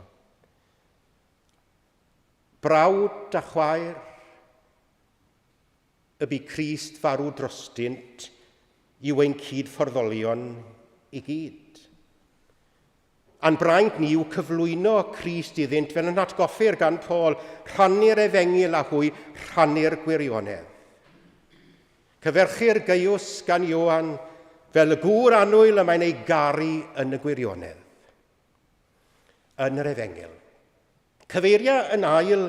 Brawd a chwaer. y bu Crist farw drostynt yw ein cyd-fforddolion i gyd. A'n braint ni yw cyflwyno Crist iddynt fel yn atgoffir gan Paul, rhannu'r efengyl â hwy, rhannu'r gwirionedd. Cyferchir Gaius gan Ioan fel y gŵr annwyl y mae'n ei garu yn y gwirionedd. Yn yr efengyl. Cyfeiria yn ail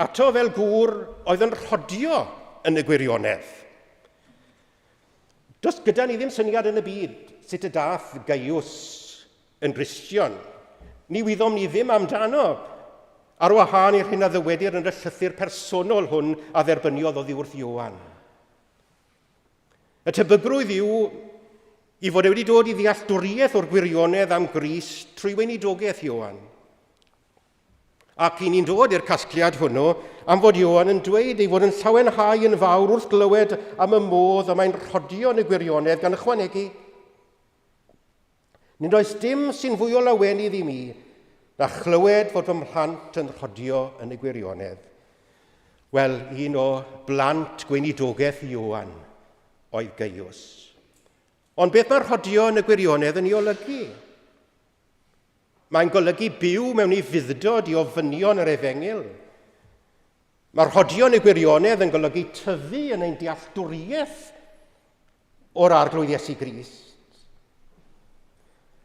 ato fel gŵr oedd yn rhodio yn y gwirionedd. Does gyda ni ddim syniad yn y byd sut y dath Gaius yn Gristion. Ni wyddom ni ddim amdano, ar wahân i'r hyn a ddywedir yn y llythyr personol hwn a dderbyniodd oddi wrth Ioan. Y tebygrwydd yw i fod e wedi dod i ddealltwriaeth o'r gwirionedd am Grist trwy weinidogaeth Ioan. Ac i ni'n dod i'r casgliad hwnnw am fod Ioan yn dweud ei fod yn llawenhau yn fawr wrth glywed am y modd y mae'n rhodio yn y gwirionedd gan ychwanegu, Nid oes dim sy'n fwy o lawenydd i mi na chlywed fod fy mhlant yn rhodio yn y gwirionedd. Wel, un o blant gweinidogaeth Ioan oedd Gaius. Ond beth mae rhodio yn y gwirionedd yn ei olygu? Mae'n golygu byw mewn ufudd-dod i ofynion yr efengyl. Mae rhodion y gwirionedd yn golygu tyfu yn ein dealltwriaeth o'r Arglwydd Iesu Grist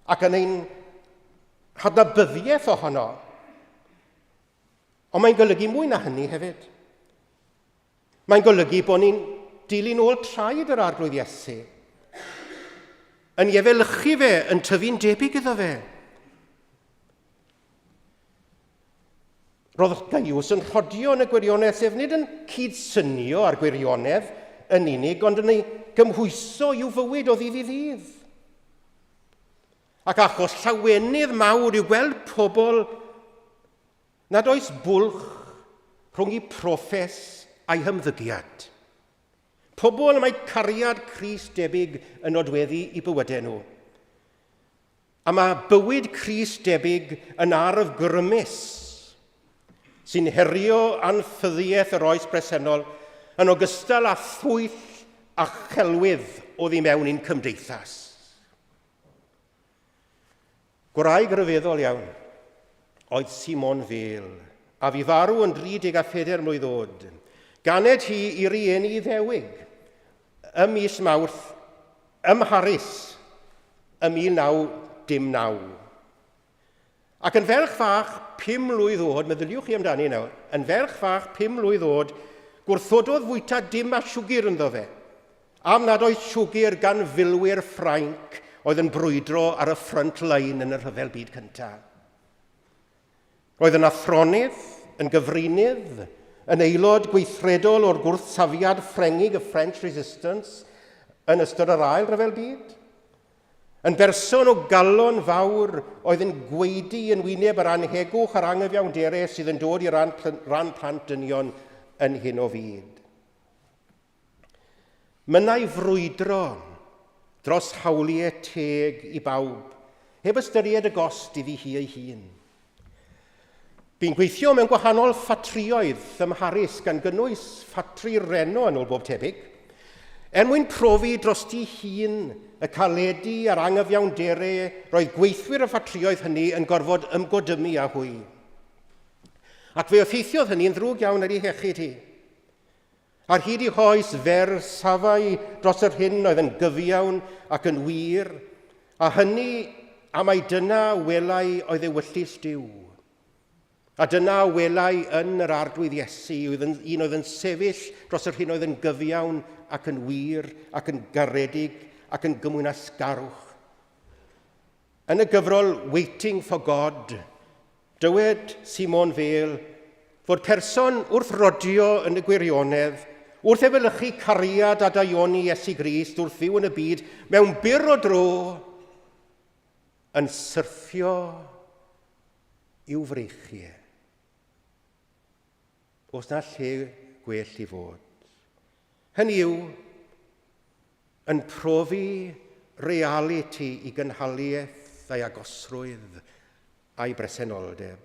ac yn ein hadnabyddiaeth ohono. Ond mae'n golygu mwy na hynny hefyd. Mae'n golygu bod ni'n dilyn ôl traed yr Arglwydd Iesu, yn ei efelychu fe, yn tyfu'n debyg iddo fe. Roedd Gaius yn rhodio yn y gwirionedd, sef nid yn cydsynio â'r gwirionedd yn unig, ond yn ei gymhwyso i'w fywyd o ddydd i ddydd. Ac achos llawenydd mawr yw gweld pobl Nad oes bwlch rhwng eu proffes a'u hymddygiad. Pobl y mae cariad Crist debyg yn nodweddu i bywydau nhw. A mae bywyd Crist debyg yn arf grymus sy'n herio anffyddiaeth yr oes bresennol yn ogystal â thwyll a chelwydd oddi mewn i'n cymdeithas. Gwraig ryfeddol iawn oedd Simone Weil, a fu farw yn 34 mlwydd oed. Ganed hi i rieni Iddewig ym mis Mawrth ym Mharis ym 1909. Ac yn ferch fach pum mlwydd oed, meddyliwch chi amdani nawr, yn ferch fach pum mlwydd oed, gwrthododd fwyta dim a siwgr ynddo fe. Am nad oedd siwgr gan filwyr Ffrainc oedd yn brwydro ar y front line yn y Rhyfel Byd Cyntaf. Roedd yn athronydd, yn gyfrinydd, yn aelod gweithredol o'r gwrthsafiad Ffrengig, y French Resistance, yn ystod yr Ail Ryfel Byd. Yn berson o galon fawr oedd yn gwaedu yn wyneb yr anhegwch a'r anghyfiawnderau sydd yn dod i ran, ran plant dynion yn hyn o fyd. Mynnai frwydro dros hawliau teg i bawb, heb ystyried y gost iddi hi ei hun. Bu'n gweithio mewn gwahanol ffatrïoedd ym Mharis, gan gynnwys ffatri Renault yn ôl bob tebyg, er mwyn profi drosti hun y caledi a'r anghyfiawndere roedd gweithwyr y ffatrïoedd hynny yn gorfod ymgodymu â hwy. Ac fe effeithiodd hynny yn ddrwg iawn ar ei hiechyd hi. Ar hyd ei hoes fer safai dros yr hyn oedd yn gyfiawn ac yn wir, a hynny am mai dyna welai oedd ewyllys Duw. A dyna welai yn yr Arglwydd Iesu, oedd yn, un oedd yn sefyll dros yr hyn oedd yn gyfiawn ac yn wir ac yn garedig ac yn gymwynasgarwch. Yn y gyfrol Waiting for God, dywed Simone Weil fod person wrth rodio yn y gwirionedd, wrth efelychu cariad a daioni Iesu Grist wrth fyw yn y byd, mewn byr o dro, yn syrthio i'w freichiau. Oes na lle gwell i fod? Hynny yw, yn profi realiti i gynhaliaeth a'i agosrwydd a'i bresenoldeb.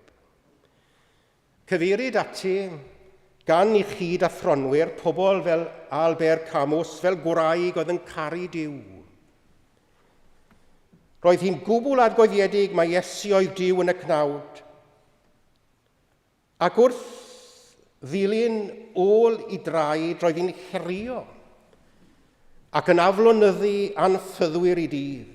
Cyfeirid ati gan i chyd athronwyr, pobl fel Albert Camus, fel gwraig oedd yn caru Duw. Roedd hi'n gwbl argoeddiedig mai Iesu oedd Duw yn y cnawd. Ac wrth ddilyn ôl i draed, roedd hi'n herio ac yn aflonyddu anffyddwyr i dydd.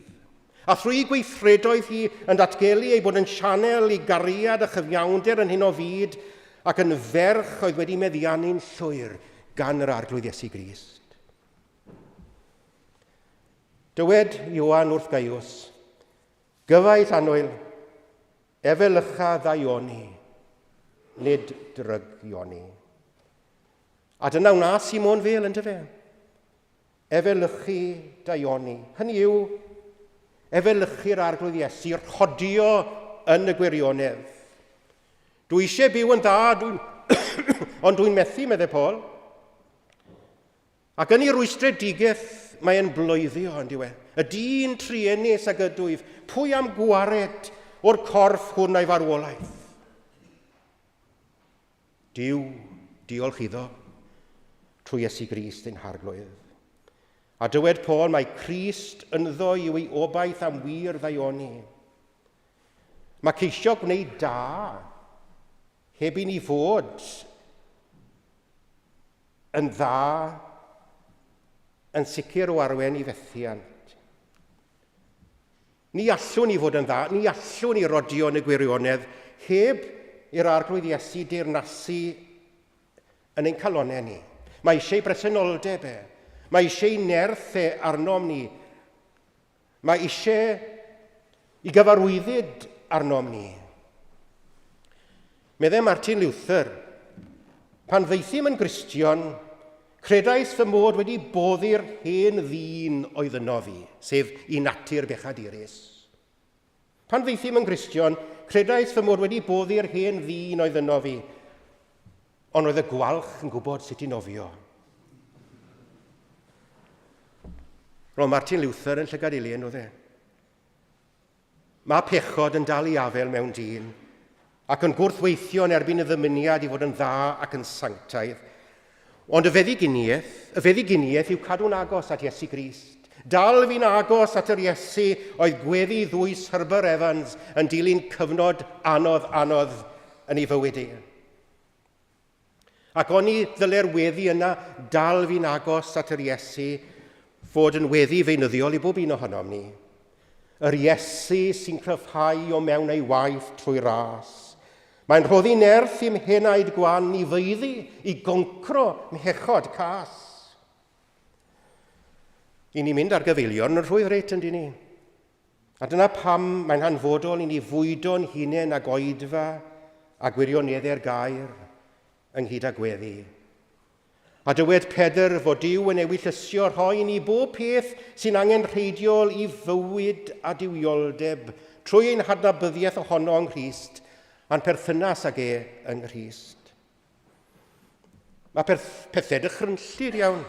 A thrwy gweithredoedd hi yn datgelu ei bod yn sianel i gariad a chyfiawnder yn hyn o fyd ac yn ferch oedd wedi meddiannu'n llwyr gan yr Arglwydd Iesu Grist. Dywed Ioan wrth Gaius, Gyfaill annwyl, efelycha ddaioni, nid drygioni. A dyna wna Simon Fel, yndyfe? Efelychu daioni. Hynny yw, efelychu'r Arglwydd Iesu, rhodio yn y gwirionedd. Dwi eisiau byw yn dda, dwi ond dwi'n methu, meddai Paul. Ac yn ei rwystredigaeth mae e'n bloeddio, yn dyw e? Y dyn truenus ag ydwyf, pwy am gwared o'r corff hwn a'i farwolaeth? Duw, diolch iddo, trwy Iesu Grist ein Harglwydd. A dywed Paul mai Crist ynddo yw ei obaith am wir ddaioni. Mae ceisio gwneud da heb i ni fod yn dda yn sicr o arwain i fethiant. Ni allwn ni fod yn dda, ni allwn ni rodio yn y gwirionedd heb i'r Arglwydd Iesu deyrnasu yn ein calonnau ni. Mae eisiau bresenoldeb e. Mae eisiau nerth e arnom ni. Mae eisiau i gyfarwyddyd arnom ni. Meddai Martin Luther, pan ddaethum yn Gristion, credais fy mod wedi boddi'r hen ddyn oedd yno fi, sef i natur bechadurus. Pan ddaethum yn Gristion, credais fy mod wedi boddi'r hen ddyn oedd yno fi, ond roedd y gwalch yn gwybod sut i nofio. Roedd Martin Luther yn llygad ei le, oedd e. Mae pechod yn dal i afael mewn dyn, ac yn gwrthweithio yn erbyn y ddymuniad i fod yn dda ac yn sanctaidd. Ond y feddyginiaeth, y feddyginiaeth yw cadw'n agos at Iesu Grist. Dal fi'n agos at yr Iesu oedd gweddi ddwys Herbert Evans yn dilyn cyfnod anodd anodd yn ei fywyd e. Ac oni ddyle'r weddi yna dal fi'n agos at yr Iesu fod yn weddi feunyddiol i bob un ohonom ni. Yr Iesu sy'n cryfhau o mewn ei waith trwy ras. Mae'n rhoddi nerth i'm henaid gwan i faeddu, i goncro mhechod cas. I ni mynd ar gyfeiliorn yn rhwydd reit, yndyn ni? A dyna pam mae'n hanfodol i ni fwydo'n hunain ag oedfa a gwirioneddau'r gair ynghyd â gweddi. A dywed Pedr fod Duw yn ewyllysio rhoi i ni bob peth sy'n angenrheidiol i fywyd a duwioldeb trwy ein hadnabyddiaeth ohono yng Nghrist a'n perthynas ag e yng Nghrist. Mae pethau dychrynllyd iawn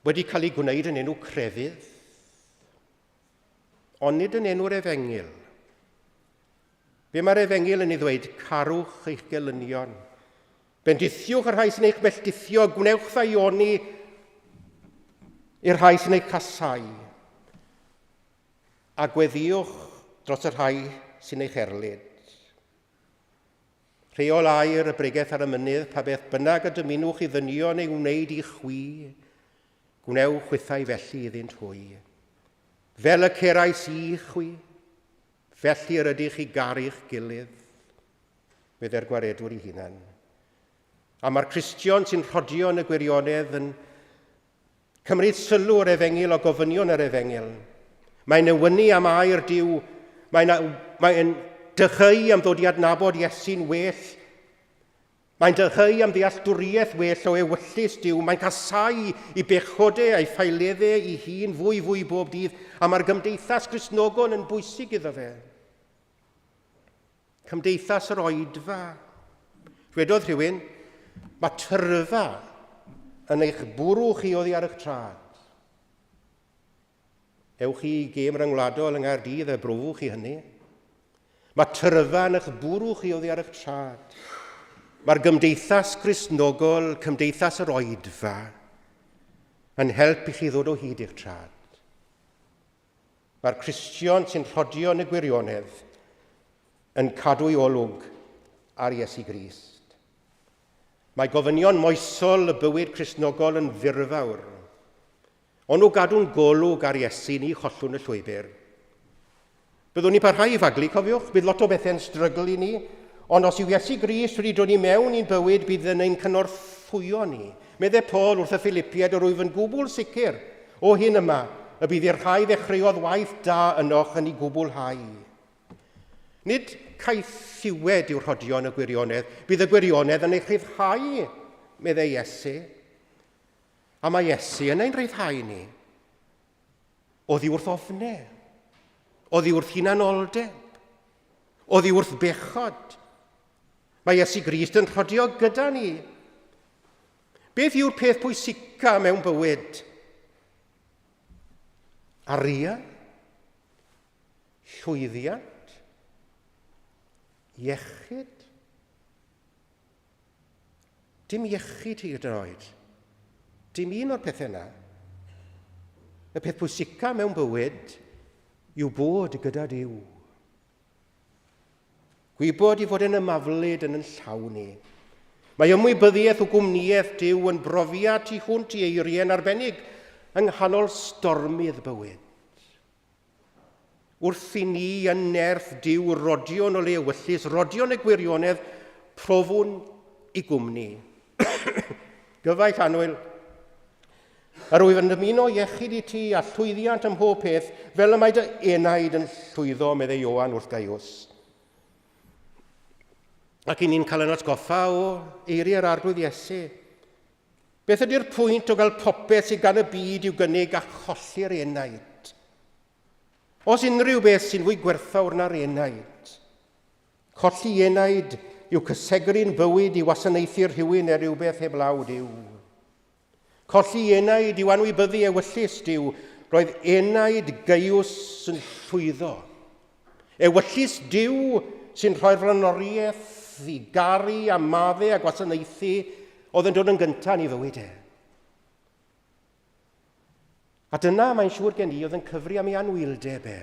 wedi cael eu gwneud yn enw crefydd, ond nid yn enw'r efengyl. Be mae'r efengyl yn ei ddweud? Carwch eich gelynion. Bendithiwch y rhai sy'n eich melldithio, gwnewch ddaioni i'r rhai sy'n eich casau, a gweddïwch dros y rhai sy'n eich erlid. Rheol air y bregeth ar y mynydd, pa beth bynnag y dymunwch i ddynion ei wneud i chwi, gwnewch chwithau felly iddynt hwy. Fel y cerais i chwi, felly yr ydych i garu'ch gilydd, meddai'r gwaredwr ei hunan. A mae'r Cristion sy'n rhodio yn y gwirionedd yn Cymryd sylw o'r efengyl o gofynion yr efengyl. Mae'n newynu am air Duw. Mae'n mae dycheu am ddod i adnabod Iesu'n well. Mae'n dycheu am ddealltwriaeth well o ewyllys Duw. Mae'n casau i bechode a'i ffaeleddau ei hun fwy fwy bob dydd, a mae'r gymdeithas Gristnogol yn bwysig iddo fe. Cymdeithas yr oedfa. Dwedodd rhywun, mae tyrfa yn eich bwrw chi oddi ar eich trad. Ewch chi i gêm ryngwladol yng Nghaerdydd a brofwch chi hynny. Mae tyrfa yn eich bwrw chi oddi ar eich trad. Mae'r gymdeithas Gristnogol, cymdeithas yr oedfa, yn help i chi ddod o hyd i'ch trad. Mae'r Cristion sy'n rhodio yn y gwirionedd yn cadw'i olwg ar Iesu Grist. Mae gofynion moesol y bywyd Cristnogol yn ddirfawr. Ond o gadw'n golwg ar Iesu ni chollwn y llwybr. Byddwn ni'n parhau i faglu, cofiwch, bydd lot o bethau'n strygl i ni, ond os yw Iesu Grist wedi dod i mewn i'n bywyd, bydd yn ein cynorthwyo ni. Meddai Paul wrth y Philipiaid, yr wyf yn gwbl sicr o hyn yma, y bydd i'r rhai ddechreuodd waith da ynoch yn ei gwblhau. Nid caethiwed yw rhodion y gwirionedd, bydd y gwirionedd yn eich rhyddhau, meddai Iesu. A mae Iesu yn ein rhyddhau ni oddi wrth ofne, oddi wrth hunanoldeb, oddi wrth bechod. Mae Iesu Grist yn rhodio gyda ni. Beth yw'r peth pwysica mewn bywyd? Arian? Llwyddiant? Iechyd? Dim iechyd hyd yn oed. Dim un o'r pethau yna. Y peth pwysica mewn bywyd yw bod gyda Duw. Gwybod i fod yn ymaflyd yn yn llaw ni. Mae ymwybyddiaeth o gwmnïaeth Duw yn brofiad tu hwnt i eiriau yn arbennig yng nghanol stormydd bywyd. Wrth i ni yn nerth Duw rodio'n ole ewyllys, rodio'n y gwirionedd, profwn i gwmni. Gyfaill annwyl, yr wyf yn dymuno iechyd i ti a llwyddiant ym mhob peth, fel y mae dy enaid yn llwyddo, meddai Ioan wrth Gaius. Ac i ni'n cael yn atgoffa o eiriau'r Arglwydd Iesu. Beth ydy'r pwynt o gael popeth sydd gan y byd i'w gynnig a cholli'r enaid? Os unrhyw beth sy'n fwy gwerthfawr na'r enaid, colli enaid yw cysegru'n bywyd i wasanaethu rhywun neu rywbeth heblaw Duw. Colli enaid yw anwybyddu ewyllys Duw. Roedd enaid Gaius yn llwyddo. Ewyllys Duw sy'n rhoi'r flaenoriaeth i garu a madde a gwasanaethu oedd yn dod yn gyntaf yn ei fywyd e. A dyna, mae'n siŵr gen i, oedd yn cyfri am ei anwyldeb e.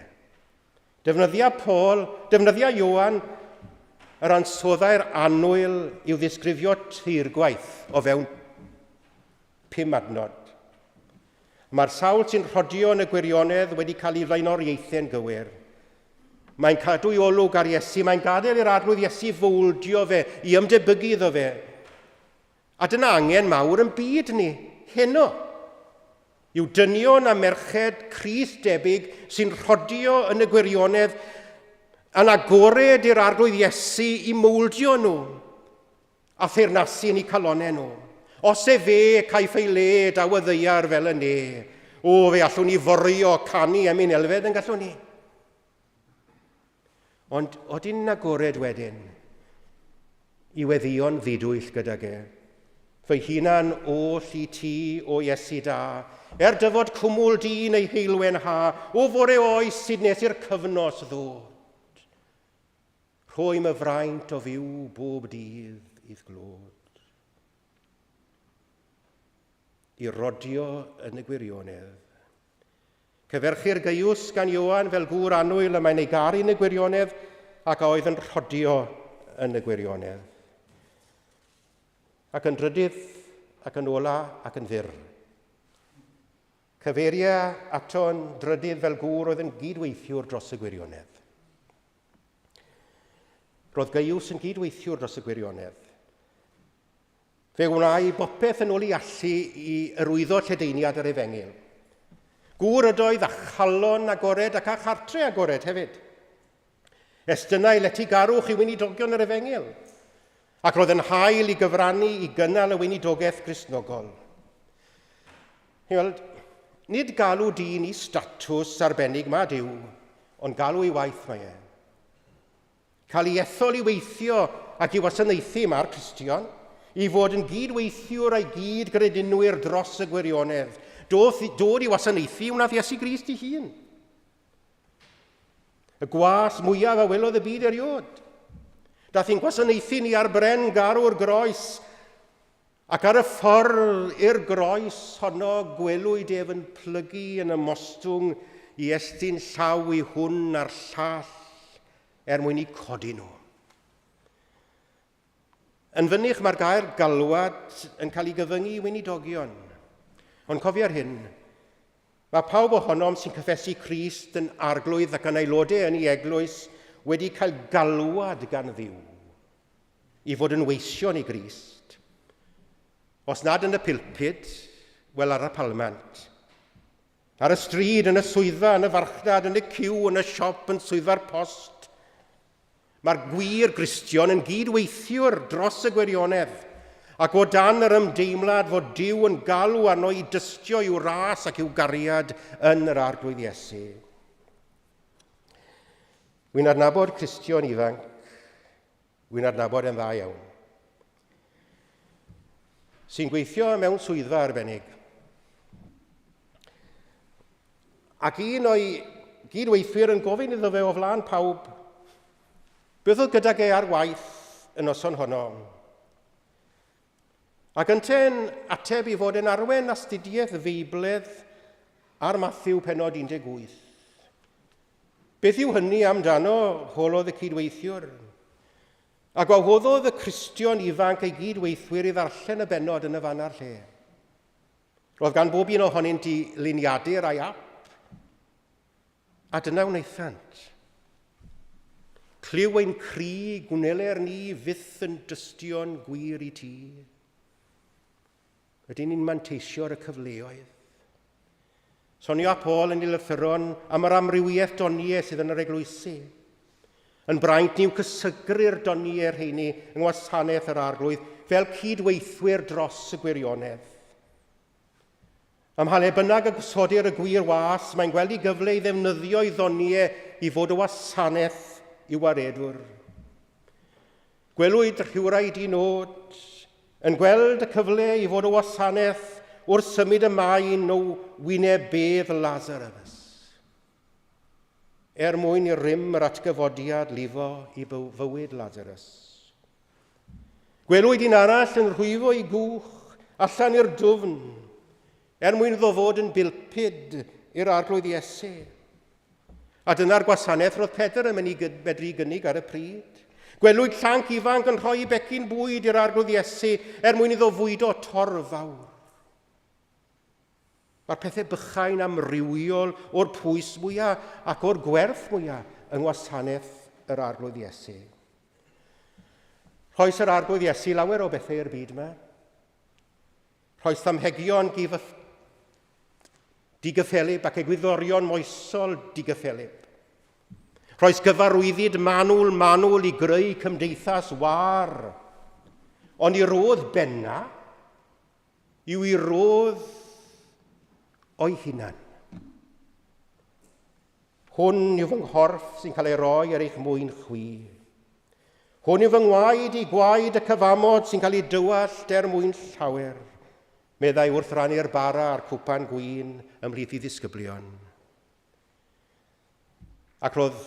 Defnyddia Paul, defnyddia Ioan yr ansoddair annwyl i'w ddisgrifio teirgwaith o fewn pum adnod. Mae'r sawl sy'n rhodio yn y gwirionedd wedi cael ei flaenoriaethau'n gywir. Mae'n cadw'i olwg ar Iesu, mae'n gadael i'r Arglwydd Iesu fowldio fe, i ymdebygu iddo fe. A dyna angen mawr yn byd ni, heno. Yw dynion a merched Crist debyg sy'n rhodio yn y gwirionedd yn agored i'r Arglwydd Iesu i mowldio nhw. A theyrnasu yn eu calonnau nhw. Os e fe, caiff ei le, daw y ddaear fel y ne. O, fe allwn ni forio canu emyn Elfed yn gallwn ni. Ond odyn agored wedyn i weddïo'n ddidwyll gydag e. Fy hunan oll i ti, o Iesu da, er dyfod cwmwl di neu heulwen ha, o fore oes sydd nes i'r cyfnos ddod. Rhoem y fraint o fyw bob dydd i'th glod. I rodio yn y gwirionedd. Cyferchir Gaius gan Ioan fel gŵr annwyl y mae'n ei garu yn y gwirionedd ac a oedd yn rhodio yn y gwirionedd. Ac yn drydydd, ac yn ola, ac yn fyr. Cyfeiria ato'n drydydd fel gŵr oedd yn gydweithiwr dros y gwirionedd. Roedd Gaius yn gydweithiwr dros y gwirionedd. Fe wnâi bopeth yn ôl ei allu i yrwyddo lledaeniad yr efengyl. Gŵr ydoedd â chalon agored ac â chartre agored hefyd. Estynnai lety garwch i weinidogion yr efengyl, ac roedd yn hael i gyfrannu i gynnal y weinidogaeth Gristnogol. Chi'n gweld, nid galw dyn i statws arbennig mae Duw, ond galw i waith mae e. Cael ei ethol i weithio ac i wasanaethu mae'r Cristion, i fod yn gyd-weithiwr a'i gyd-gredinwyr dros y gwirionedd. Dod, dod i wasanaethu wnaeth Iesu Grist ei hun. Y gwas mwyaf a welodd y byd eriod. Dath i'n gwasanaethu ni ar bren garw'r groes, ac ar y ffordd i'r groes honno gwelwyd ef yn plygu yn ymostwng i estyn llaw i hwn a'r llall er mwyn i codi nhw. Yn fynych mae'r gair galwad yn cael ei gyfyngu i weinidogion. Ond cofia'r hyn, mae pawb ohonom sy'n cyffesu Crist yn arglwydd ac yn aelodau yn ei eglwys wedi cael galwad gan Dduw i fod yn weision i Grist. Os nad yn y pulpud, wel ar y palmant. Ar y stryd, yn y swyddfa, yn y farchnad, yn y ciw, yn y siop, yn swyddfa'r post, Mae'r gwir Gristion yn gyd-weithiwr dros y gwirionedd, ac o dan yr ymdeimlad fod Duw yn galw arno i dystio i'w ras ac i'w gariad yn yr Arglwydd Iesu. Wy'n adnabod Cristion ifanc, wy'n adnabod e'n dda iawn, sy'n gweithio mewn swyddfa arbennig. Ac un o'i gyd-weithwyr yn gofyn iddo fe o flaen pawb beth oedd gydag e ar waith y noson honno. Ac ynte'n ateb i fod yn arwen astudiaeth Feibledd ar Matthew penod 18. Beth yw hynny amdano, holodd y cydweithiwr. A gwahoddodd y Cristion ifanc ei gyd-weithwyr i ddarllen y bennod yn y fan a'r lle. Roedd gan bob un ohonynt i luniadur a'i ap, a dyna wnaethant. Clyw ein cri, gwneler ni fyth yn dystion gwir i ti. Ydyn ni'n manteisio ar y cyfleoedd? Sonio Paul yn ei lythyron am yr amrywiaeth doniau sydd yn yr eglwysi. Yn braint ni yw cysegru'r doniau rheini yng ngwasanaeth yr Arglwydd fel cyd-weithwyr dros y gwirionedd. Ym mha le bynnag y gosodir y gwir was, mae'n gweld ei gyfle i ddefnyddio ei ddoniau i fod o wasanaeth i'w waredwr. Gwelwyd rhywrai di-nod yn gweld y cyfle i fod o wasanaeth wrth symud y maen o wyneb bedd Lazarus. Er mwyn i rym yr atgyfodiad lifo i fywyd Lazarus. Gwelwyd un arall yn rhwyfo i gwch allan i'r dwfn, er mwyn iddo fod yn bilpud i'r Arglwydd Iesu. A dyna'r gwasanaeth roedd Pedr yn mynd i medru gynnig ar y pryd. Gwelwyd llanc ifanc yn rhoi becyn bwyd i'r Arglwydd Iesu er mwyn iddo fwydo torf fawr. Mae'r pethau bychain amrywiol o'r pwys mwyaf ac o'r gwerth mwyaf yng ngwasanaeth yr Arglwydd Iesu. Rhoes yr Arglwydd Iesu lawer o bethau i'r byd yma. Rhoes ddamhegion digyffelyb ac egwyddorion moesol digyffelyb. Rhoes gyfarwyddyd manwl manwl i greu cymdeithas wâr. Ond i rodd benna yw i rodd o'i hunan. Hwn yw fy nghorff sy'n cael ei roi ar eich mwyn chwi. Hwn yw fy ngwaed i gwaed y cyfamod sy'n cael ei dywallt er mwyn llawer, meddai wrth rannu'r bara a'r cwpan gwin ymhlith ei ddisgyblion. Ac roedd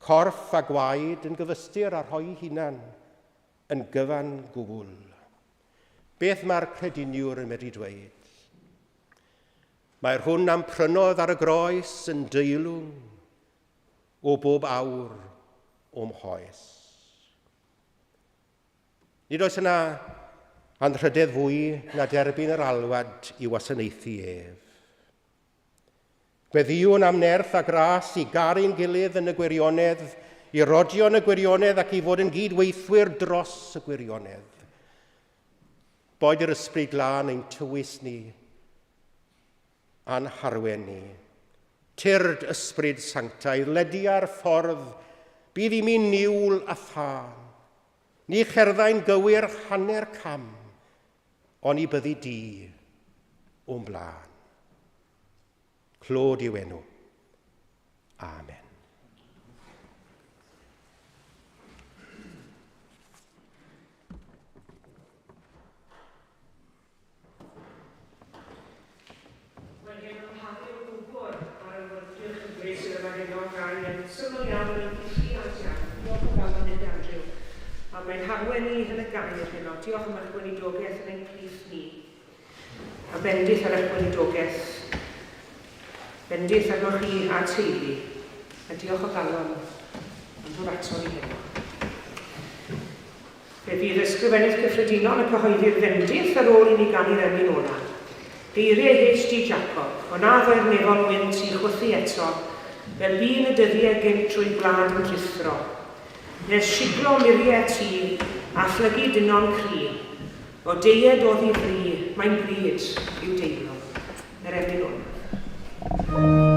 corff a gwaed yn gyfystyr â rhoi hunan yn gyfan gwbl. Beth mae'r crediniwr yn medru dweud? Mae'r hwn am prynodd ar y groes yn deilwng o bob awr o'm hoes. Nid oes yna anrhydedd fwy na derbyn yr alwad i wasanaethu ef. Gweddïwn am nerth a gras i garu'n gilydd yn y gwirionedd, i rodio yn y gwirionedd ac i fod yn gyd-weithwyr dros y gwirionedd. Boed yr Ysbryd Glân ein tywys ni a'n harwen ni. Tyrd Ysbryd Sanctaidd, ledia'r ffordd, bydd i mi niwl a thân. Ni cherddai'n gywir hanner cam, oni byddi di o'm blaen. Clod i'w enw. Amen. Wel, heb amharu o gwbl ar yr awyrgylch hyfryd sydd yma heno, ga i yn syml iawn yn colli at iawn. Diolch o galon i ti, Andrew. Am ein harwen ni yn y gair heno. Diolch am eich gweinidogaeth yn ein plith ni. A bendith ar eich gweinidogaeth. Bendith arnoch chi a'r teulu. A diolch o galon am ddod ato ni heno. Fe fydd Ysgrifennydd Cyffredinol yn cyhoeddi'r fendith ar ôl i ni ganu'r emyn ola. Geiriau HD Jacob, O na ddoi'r nefol wynt i chwythu eto, fel bu'n y dyddiau gynt trwy gwlad yn rhuthro. Nes siglo muriau tŷ, a phlygu dynon cry. O deued oddi fri, mae'n bryd i'w deimlo. Yr emyn ola.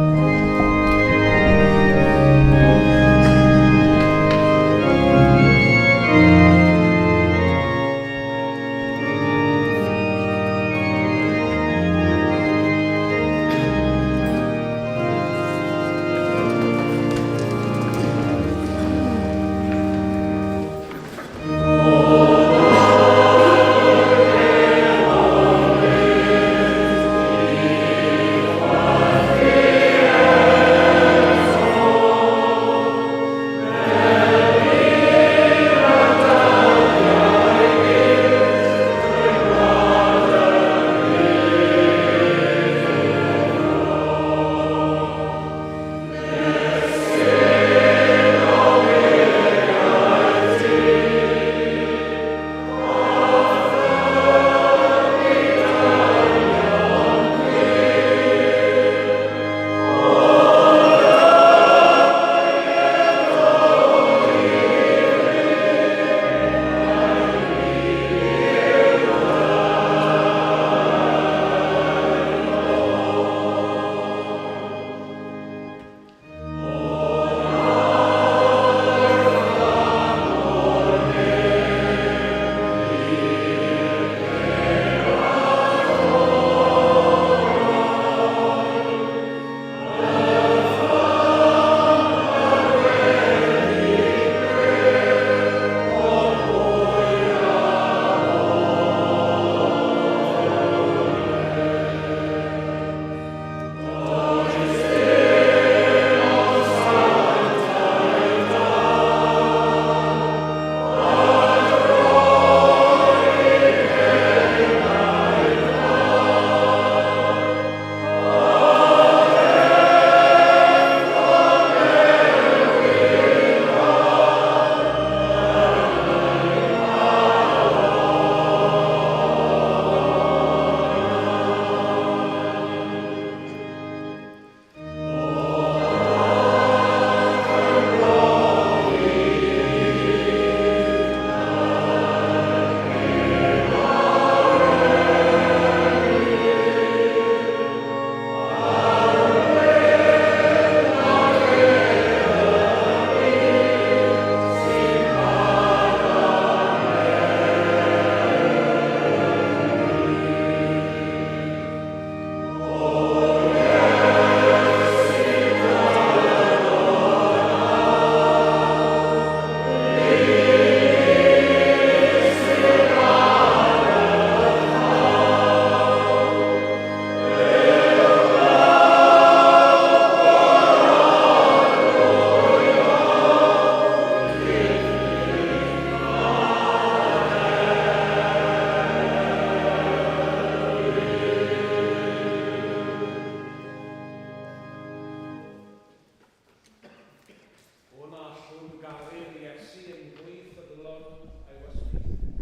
O na allwn garu'r Iesu yn fwy ffyddlon a'i wasanaethu.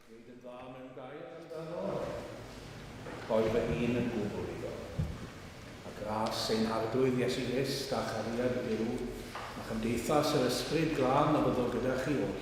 Dweud yn dda mewn gair amdano, rhoi fy hun yn gwbl iddo. A gras ein Harglwydd Iesu Grist a chariad Duw a chymdeithas yr Ysbryd Glân a fyddo gyda chi oll.